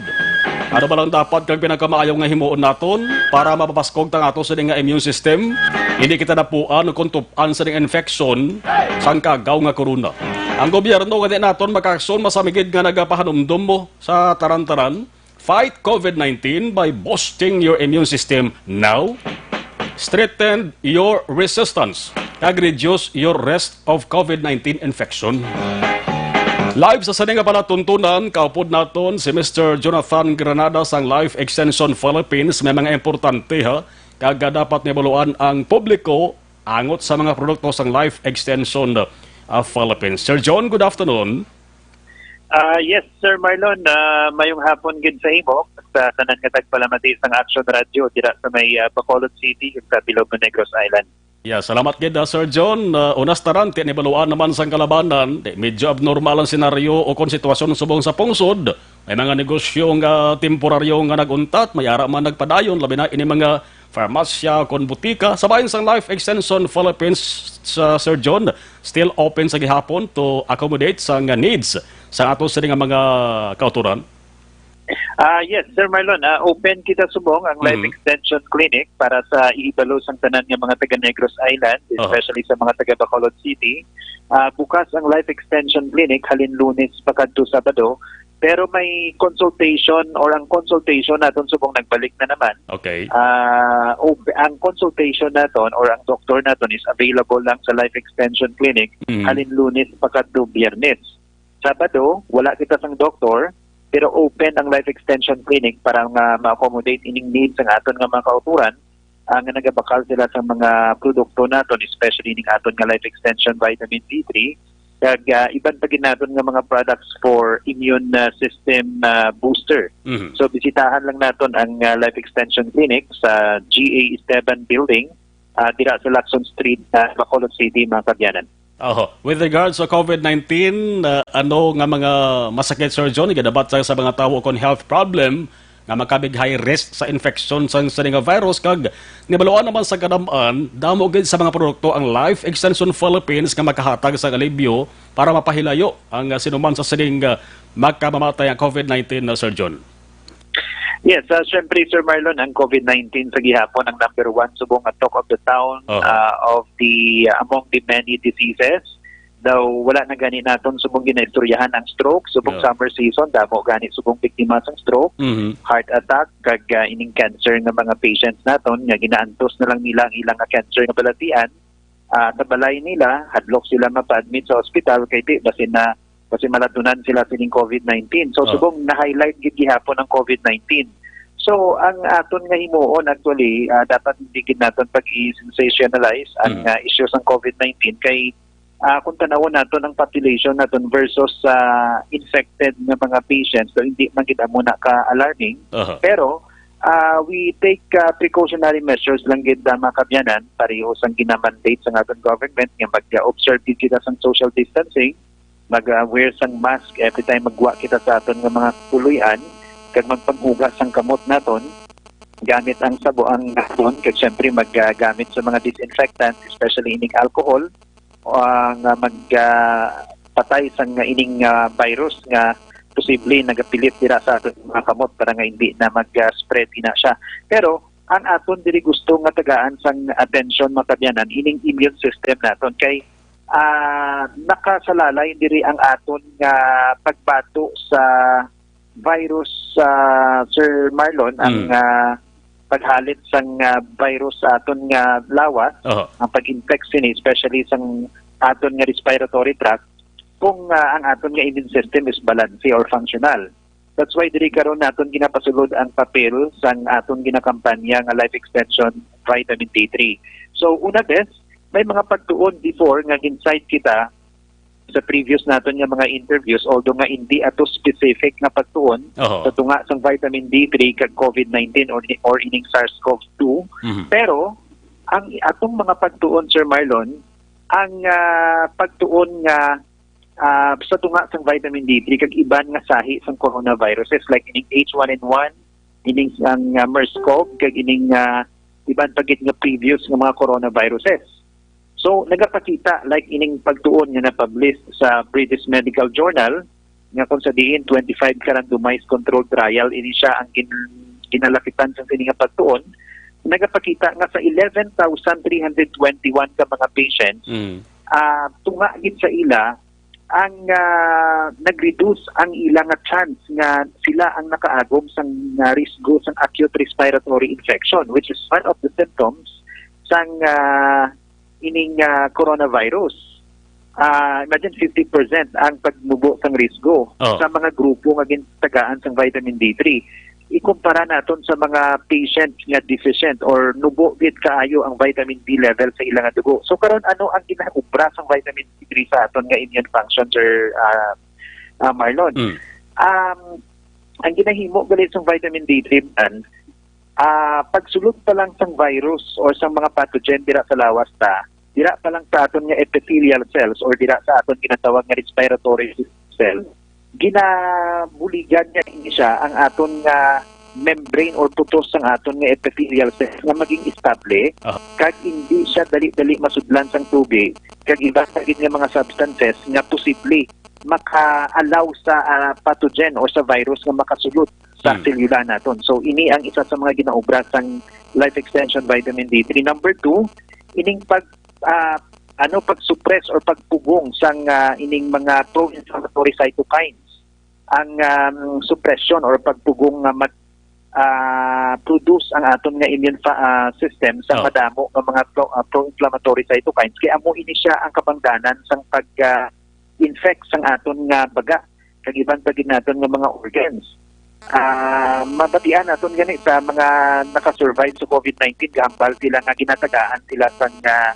Ano ba lang dapat kag pinakamaayo nga himuon naton para mapapaskog tang ato sa nga immune system? Hindi kita napuan o kung tupan sa infection sang kagaw nga corona. Ang gobyerno nga di naton makaaksyon masamigid nga nagapahanumdom mo sa taran-taran. Fight COVID nineteen by boosting your immune system now. Strengthen your resistance kag reduce your risk of COVID nineteen infection. Live sa sini nga palatuntunan, kaupod naton si Mister Jonathan Granada sang Life Extension Philippines. May mga importante ha, kag dapat nibaluan ang publiko angot sa mga produkto sang Life Extension uh, Philippines. Sir John, good afternoon. Ah, yes, Sir Marlon, ah, mayong hapon gid sa imo sa tanan nga tagpalamati sang Action Radio dira sa may ah, Bacolod City ug sa Bilog nga Negros Island. Yeah, salamat gid ah, Sir John. Uh, unas taran, ti nibaluan naman sang kalabanan, di, medyo abnormal ang senaryo o kon sitwasyon subong sa pungsod. May mga negosyo nga temporaryo nga nag-untat, may ara man nagpadayon, labi na ini mga farmasya o kon butika. Sa bahin sang Life Extension Philippines, sa Sir John, still open sa gihapon to accommodate sa nga needs sa ato sini nga mga kauturan. Ah, yes, Sir Marlon, ah, open kita subong ang Life Mhm. Extension Clinic para sa ihibalo sang tanan nga mga taga Negros Island, Aha. especially sa mga taga Bacolod City. Ah, bukas ang Life Extension Clinic halin Lunes pakadto Sabado, pero may consultation or ang consultation naton subong nagbalik na naman. Okay. Ah, op- ang consultation naton or ang doktor naton is available lang sa Life Extension Clinic Mhm. halin Lunes pakadto Biyernes. Sabado, wala kita sang doktor, pero open ang Life Extension Clinic para nga ma-accommodate ining needs sang aton nga mga kauturan, ah, nga nagabakal sila sa mga produkto naton, especially ning aton nga Life Extension Vitamin D three, kag ah, iban pa gid naton nga mga products for immune ah, system ah, booster. Mhm. So bisitahan lang naton ang ah, Life Extension Clinic sa G A Esteban Building, ah, dira sa Lacson Street, ah, Bacolod City, mga kabyanan. Oho. With regards sa COVID nineteen, uh, ano nga mga masakit, Sir John, ginabat sa, sa mga tawo kon health problem nga makabig high risk sa infection sa, sa nga virus, kag nibaluan naman sa kadam-an, damo gid sa mga produkto ang Life Extension Philippines nga makahatag sa alibyo para mapahilayo ang uh, sinuman sa sining uh, makamamatay ang COVID nineteen na, Sir John. Yes, uh, syempre, Sir Marlon, ang COVID nineteen sa gihapon ang number one subong nga talk of the town Oho. uh, of the uh, among the many diseases. Daw wala na gani naton subong ginaistoryahan ang stroke, subong Yeah. Summer season damo gani subong biktima sang stroke, Mhm. heart attack, kag uh, ining cancer nga mga patients naton nga ginaantos na lang nila ang ilang nga cancer nga balatian uh, sa balay nila, hadlok sila mapa-admit sa ospital kay di basin na basin malatunan sila sining COVID nineteen. So Oh. Subong na-highlight gid gihapon ang COVID nineteen. So ang aton nga himuon actually uh, dapat hindi gid naton pag-i-sensationalize ang Mm. uh, issue sang COVID nineteen kay uh, kung tanawon naton ang population naton versus sa infected nga mga patients, so hindi man gid amo na ka-alarming. Aha. Pero uh, we take uh, precautionary measures lang gid uh, mga kabyanan, pareho sang ginamandate sang aton government nga mag-observe gid kita sang social distancing, mag-wear sang mask every time magwa kita sa aton nga mga puloy-an, kag magpanghugas sang kamot naton gamit ang sabo ang sabon, kag syempre maggamit sa mga disinfectant, especially ining alcohol, uh, nga mag uh, patay sang ining uh, virus nga posible nagapilit dira sa aton mga kamot para nga hindi na mag-spread ina siya. Pero ang aton diri gusto nga tagaan sang atensyon, mga kabyanan, ining immune system naton kay ah, nakasalalay diri ang aton nga pagbato sa virus, ah, Sir Marlon, ang, Mm. ah, paghalit sang, ah, virus sa aton nga lawas, Oho. ang pag-infect sini, especially sang aton nga respiratory tract, kung, ah, ang aton nga immune system is balanse or functional. That's why diri karon naton ginapasulod ang papel sang aton ginakampanya nga life extension vitamin D three. So, una, bes, may mga pagtuon before nga gin-cite kita sa previous naton nga mga interviews, although nga hindi ato specific nga pagtuon Oho. sa tunga sang vitamin D three kag COVID nineteen or, or ining SARS-CoV two. Mhm. Pero, ang atong mga pagtuon, Sir Marlon, ang, ah, pagtuon nga, ah, sa tunga sang vitamin D three kag iban nga sahi sang coronaviruses like ining H one N one, ining ang, ah, MERS-CoV, kag ining, ah, iban pa gid nga previous nga mga coronaviruses. So, nagapakita, like ining pagtuon nga na-publish sa British Medical Journal, nga kung sa diin twenty-five ka randomized controlled trial, ini siya ang gin-, ginalakitan sa sini nga pagtuon, nagapakita nga sa eleven thousand three hundred twenty-one ka mga patients, Mm. ah, tunga gid sa ila ang, ah, nag-reduce ang ila nga chance nga sila ang nakaagom sang, ah, risgo sang acute respiratory infection, which is one of the symptoms sang, ah, ining, ah, coronavirus. Ah, imagine, fifty percent ang pagnubo sang risgo Oh. sa mga grupo nga gintagaan sang vitamin D three. Ikumpara naton sa mga patient nga deficient or nubo gid kaayo ang vitamin D level sa ila nga dugo. So karon, ano ang ginaubra sang vitamin D three sa aton nga immune function, Sir, ah, ah, Marlon? Mm. Um, ang ginahimo gali sang vitamin D three man, ah, pagsulod pa lang sang virus or sang mga pathogen dira sa lawas ta, dira pa lang sa aton nga epithelial cells or dira sa aton ginatawag nga respiratory cell, ginabuligan niya ini siya ang aton nga membrane or putos sang aton nga epithelial cells nga maging estable, Aha. kag hindi siya dali-dali masudlan sang tubig, kag iban pa gid nga mga substances nga posible maka-allow sa, ah, pathogen or sa virus nga makasulod sa Hmm. selula naton. So, ini ang isa sa mga ginaobra sang life extension vitamin D three. Number two, ining pag, ah, ano, pag-suppress or pagpugong sang, ah, ining mga pro-inflammatory cytokines. Ang, um, suppression or pagpugong nga mag, ah, produce ang aton nga immune fa-, ah, system sa Oh. madamo nga mga pro-, ah, pro-inflammatory cytokines. Kaya amo ini siya ang kabangdanan sang pag, ah, infect sang aton nga baga, kag iban pa gid naton nga mga organs. Ah, mabatian naton gani sa mga naka-survive sa COVID nineteen, gahambal sila nga ginatagaan sila sang, ah,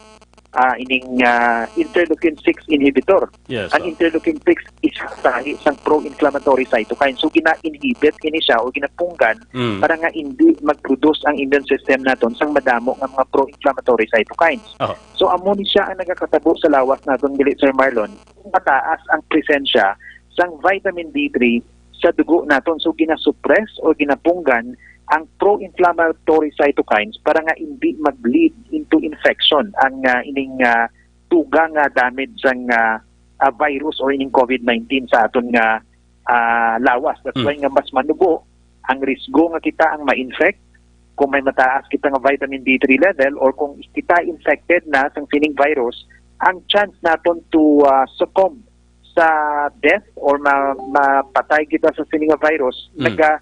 ah, ining, ah, interleukin six inhibitor. Yes, Ang sir. interleukin six isa sa, sang pro-inflammatory cytokine. So, gina-inhibit ini siya o ginapunggan Mm. para nga hindi mag-produce ang immune system naton sang madamo nga mga pro-inflammatory cytokines. Aha. So, amo ni siya ang nagakatabo sa lawas naton dili, Sir Marlon. Mataas ang presensya sang vitamin D three sa dugo naton. So, ginasuppress o ginapunggan ang pro-inflammatory cytokines para nga hindi mag-lead into infection ang, ah, ining, ah, dugang nga damage sang, ah, ah, virus or ining COVID nineteen sa aton nga, ah, lawas. That's Hmm. why nga mas manubo ang risgo nga kita ang ma-infect kung may mataas kita nga vitamin D three level or kung kita infected na sang sining virus, ang chance naton to, ah, succumb sa death or ma-, mapatay kita sa sini nga virus, Hmm. naga,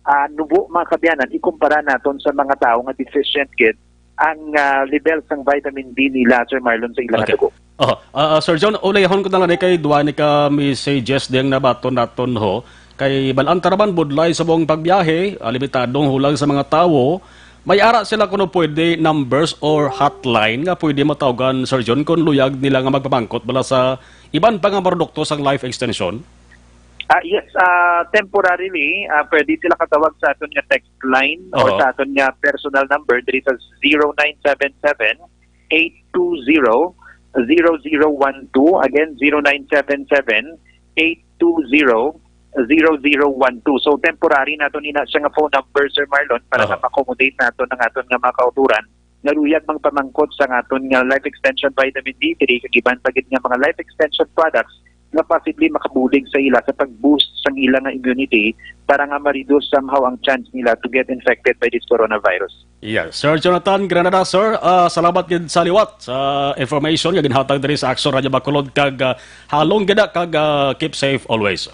ah, nubo, mga kaabyanan, ikumpara naton sa mga tawo nga deficient gid ang, ah, level sang vitamin D nila, Sir Marlon, sa ilang Okay. dugo. Oh, ah, ah, Sir John, ulihon ko na lang ni kay duwa ni ka messages diyang nabaton naton ho. Kay balaan ta naman, budlay sa buong pagbiyahe, ah, limitadong hulag sa mga tawo. May ara sila kuno pwede numbers or hotline nga pwede matawgan, Sir John, kung luyag nila nga magpamangkot bala sa iban pa nga produkto sang Life Extension? Ah, yes, ah, temporarily, ah, pwede sila katawag sa aton nga text line or Oo. sa aton nga personal number diri sa zero nine seven seven, eight two zero, zero zero one two. Again, zero nine seven seven, eight two zero, zero zero one two. So, temporary nato ni na siya nga phone number, Sir Marlon, para Aha. nga ma-accommodate nato ang aton nga mga kauturan nga luyag magpamangkot sa aton nga Life Extension Vitamin D three kag iban pa gid nga mga life extension products nga possibly makabulig sa ila sa pag-boost sang ila nga immunity para nga ma-reduce somehow ang chance nila to get infected by this coronavirus. Yes. Sir Jonathan Granada, sir, ah, salamat gid sa liwat sa information nga ginhatag diri sa Action Radio Bacolod kag, ah, halong gid na kag, ah, keep safe always.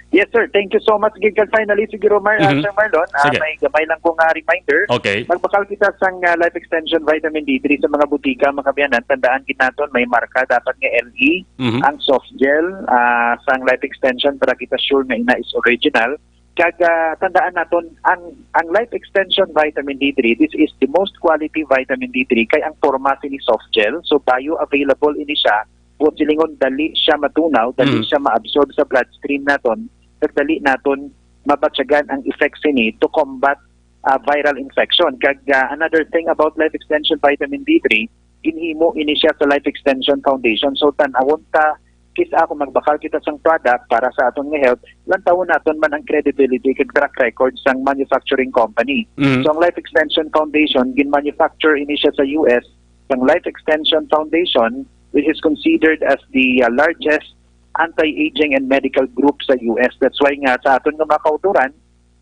Yes, sir. Thank you so much, gid. Kag finally, siguro, Mar-, uh, Mhm. Sir Marlon, uh, Sige. May gamay lang ko nga reminder. Okay. Magbakal kita sang, uh, Life Extension Vitamin D three sa mga butika, mga kaabyanan. Tandaan gid naton, may marka dapat nga L E, Mhm. ang soft gel, uh, sang Life Extension para kita sure nga ina is original. Kag, uh, tandaan naton, ang, ang Life Extension Vitamin D three, this is the most quality vitamin D three, kay ang forma sini soft gel, so bioavailable ini siya, buot silingon, dali siya matunaw, dali Mm. siya ma-absorb sa bloodstream naton, kag dali naton mabatyagan ang effects sini to combat, ah, viral infection. Kag, ah, another thing about Life Extension Vitamin D three, ginhimo ini siya sa Life Extension Foundation. So, tan-awon ta, kis-a kung magbakal kita sang product para sa aton nga health, lantawon naton man ang credibility kag track record sang manufacturing company. Mm. So, ang Life Extension Foundation, gin-manufacture ini siya sa U S, sang Life Extension Foundation, which is considered as the, uh, largest anti-aging and medical group sa U S. That's why nga sa aton nga mga kauturan,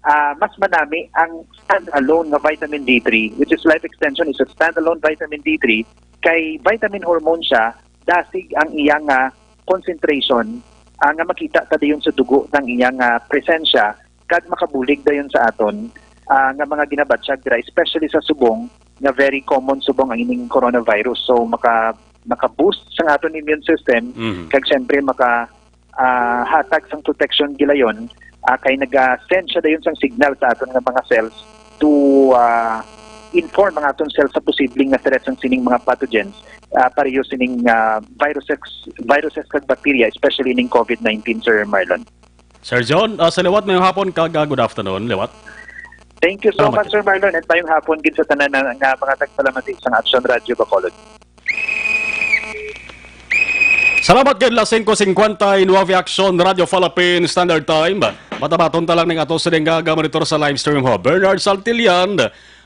ah, mas manami ang standalone nga vitamin D three, which is Life Extension is a standalone vitamin D three, kay vitamin hormone siya, dasig ang iya nga concentration, ah, nga makita ta dayon sa dugo sang iya nga presensya, kag makabulig dayon sa aton, ah, nga mga ginabatyag dira, especially sa subong, nga very common subong ang ining coronavirus. So, maka-, maka-boost sa aton immune system, Mhm. kag siyempre maka, ah, hatag sang protection gilayon, ah, kay naga-send siya dayon sang signal sa aton nga mga cells to, ah, inform ang aton cells sa posibleng nga threat sang sining mga pathogens, ah, pareho sining, ah, viruses, viruses kag bacteria, especially ning COVID nineteen, Sir Marlon. Sir John, ah, sa liwat, mayong hapon kag, ah, good afternoon, liwat. Thank you so Salamat. much, Sir Marlon, and mayong hapon gid sa tanan na, nga mga tagpalamati sang Aksyon Radyo Bacolod. Salamat gid, las singko singkwenta y nuebe, Aksyon Radyo Philippine Standard Time. Matabaton ta lang ning ato sining nga, nga monitor sa live stream, ho. Bernard Saltillan,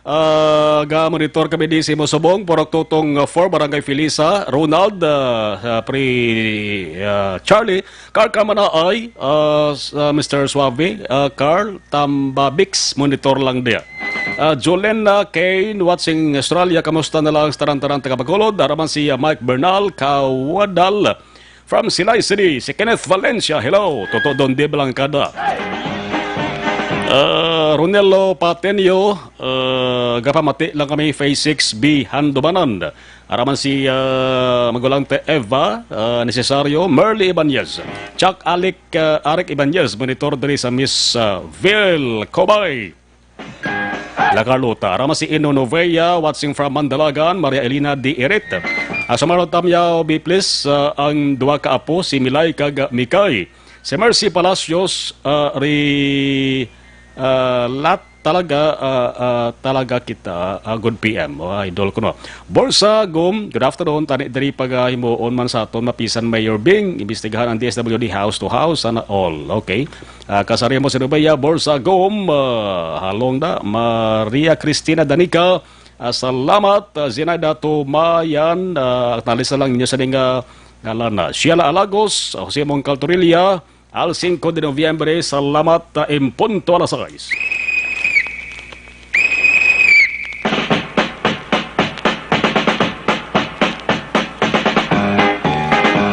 ah, ga-monitor kami di sa imo subong, Purok Tutong, ah, four, Barangay Felisa, Ronald, ah, ah, Pre, ah, Charlie, Carl Kamanaay, ah, s-, ah, Mister Suave, ah, Carl Tambabix, monitor lang diya. Ah, Jolena Kane, watching Australia, kamusta na lang sa tanan-tanan taga Bacolod? Araman si, ah, Mike Bernal, Kawadal, from Silay City, si Kenneth Valencia, hello, Toto Don Dib Langkada. Ah, Ronelo Patenio, ah, gapamati lang kami, Phase six B, Handumanan. Araman si, ah, Magulangte Eva, ah, Necesario, Merly Ibanez, Chuck Alec, ah, Aric Ibanez, monitor diri sa Miss, ah, Ville, Cobay, La Carlota. Araman si Ino Novea, watching from Mandalagan, Maria Elena D. Irit. Ah, sa Marlon Tamyaw, Biplis, ah, ang duha ka apo, si Milay kag Mikay. Si Mercy Palacios, ah, ri-, ah, lat-, talaga, ah, ah, talaga kita, ah, good P M, oh, idol ko, no. Borsa Gom, good afternoon. Tani diri pagahimuon man sa aton mapisan Mayor Bing, imbestigahan ang D S W D house to house, sana all. Okay. Ah, Kasarimo Sinubaya, Borsa Gom, ah, halong da, Maria Cristina Danica, ah, salamat, ah, Zinaida Tumayan, ah, acknowledge na lang ninyo sa ning, ah, ngalan na. Sheila Alagos, Jose Mongcal Torilla, Al cinco de Noviembre, salamat, ah, en punto alas sais.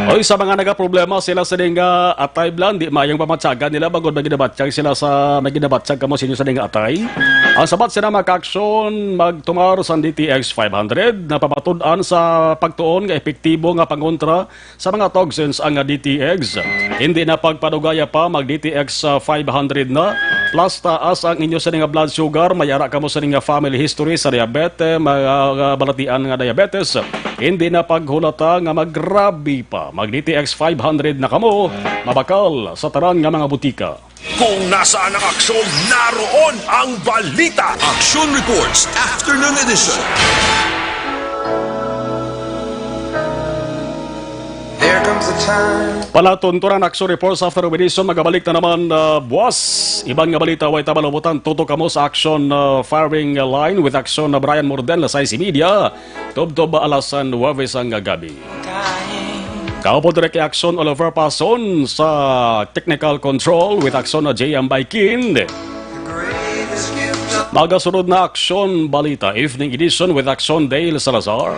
Oy, sa mga nagaproblema sila sa ding, ah, atay blan, di mayong pamatyagan nila, bangod may ginabatyag sila sa, may ginabatyag kamo sa inyo sa ding atay. Ang sabat sila, mga kaaksyon, magtumar sa D T X five hundred na pamatud-an sa pagtuon nga epektibo nga pangontra sa mga toxins ang D T X. Hindi na pagpadugaya pa, mag D T X five hundred na. Plus, taas ang inyo sini nga blood sugar, may ara kamo sini nga family history sa diabetes, mga, ah, balatian nga diabetes. Hindi na paghulata nga magrabi pa, mag D T X five hundred na kamo, mabakal sa tanan nga mga butika. Kung nasaan ang aksyon, naroon ang balita. Action Reports, Afternoon Edition. There comes a time. Palatuntunan, Action Reports, Afternoon Edition, magabalik na naman, ah, buwas. Iban nga balita, way tabalubutan, tutok kamo sa Action, ah, Firing Line with Action na Brian Morden, alas sais y media. Tubtob alas nuwebe sang gabi. Kaupod diri kay Action Oliver Pason sa technical control with Action na J M Baikin. Magasunod na Action Balita Evening Edition with Action Dale Salazar.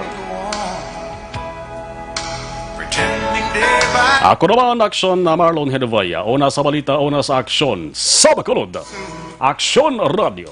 Ako naman, Aksyon na Marlon Hedevaya. Una sa balita, una sa aksyon. Sa Bacolod, Aksyon Radio.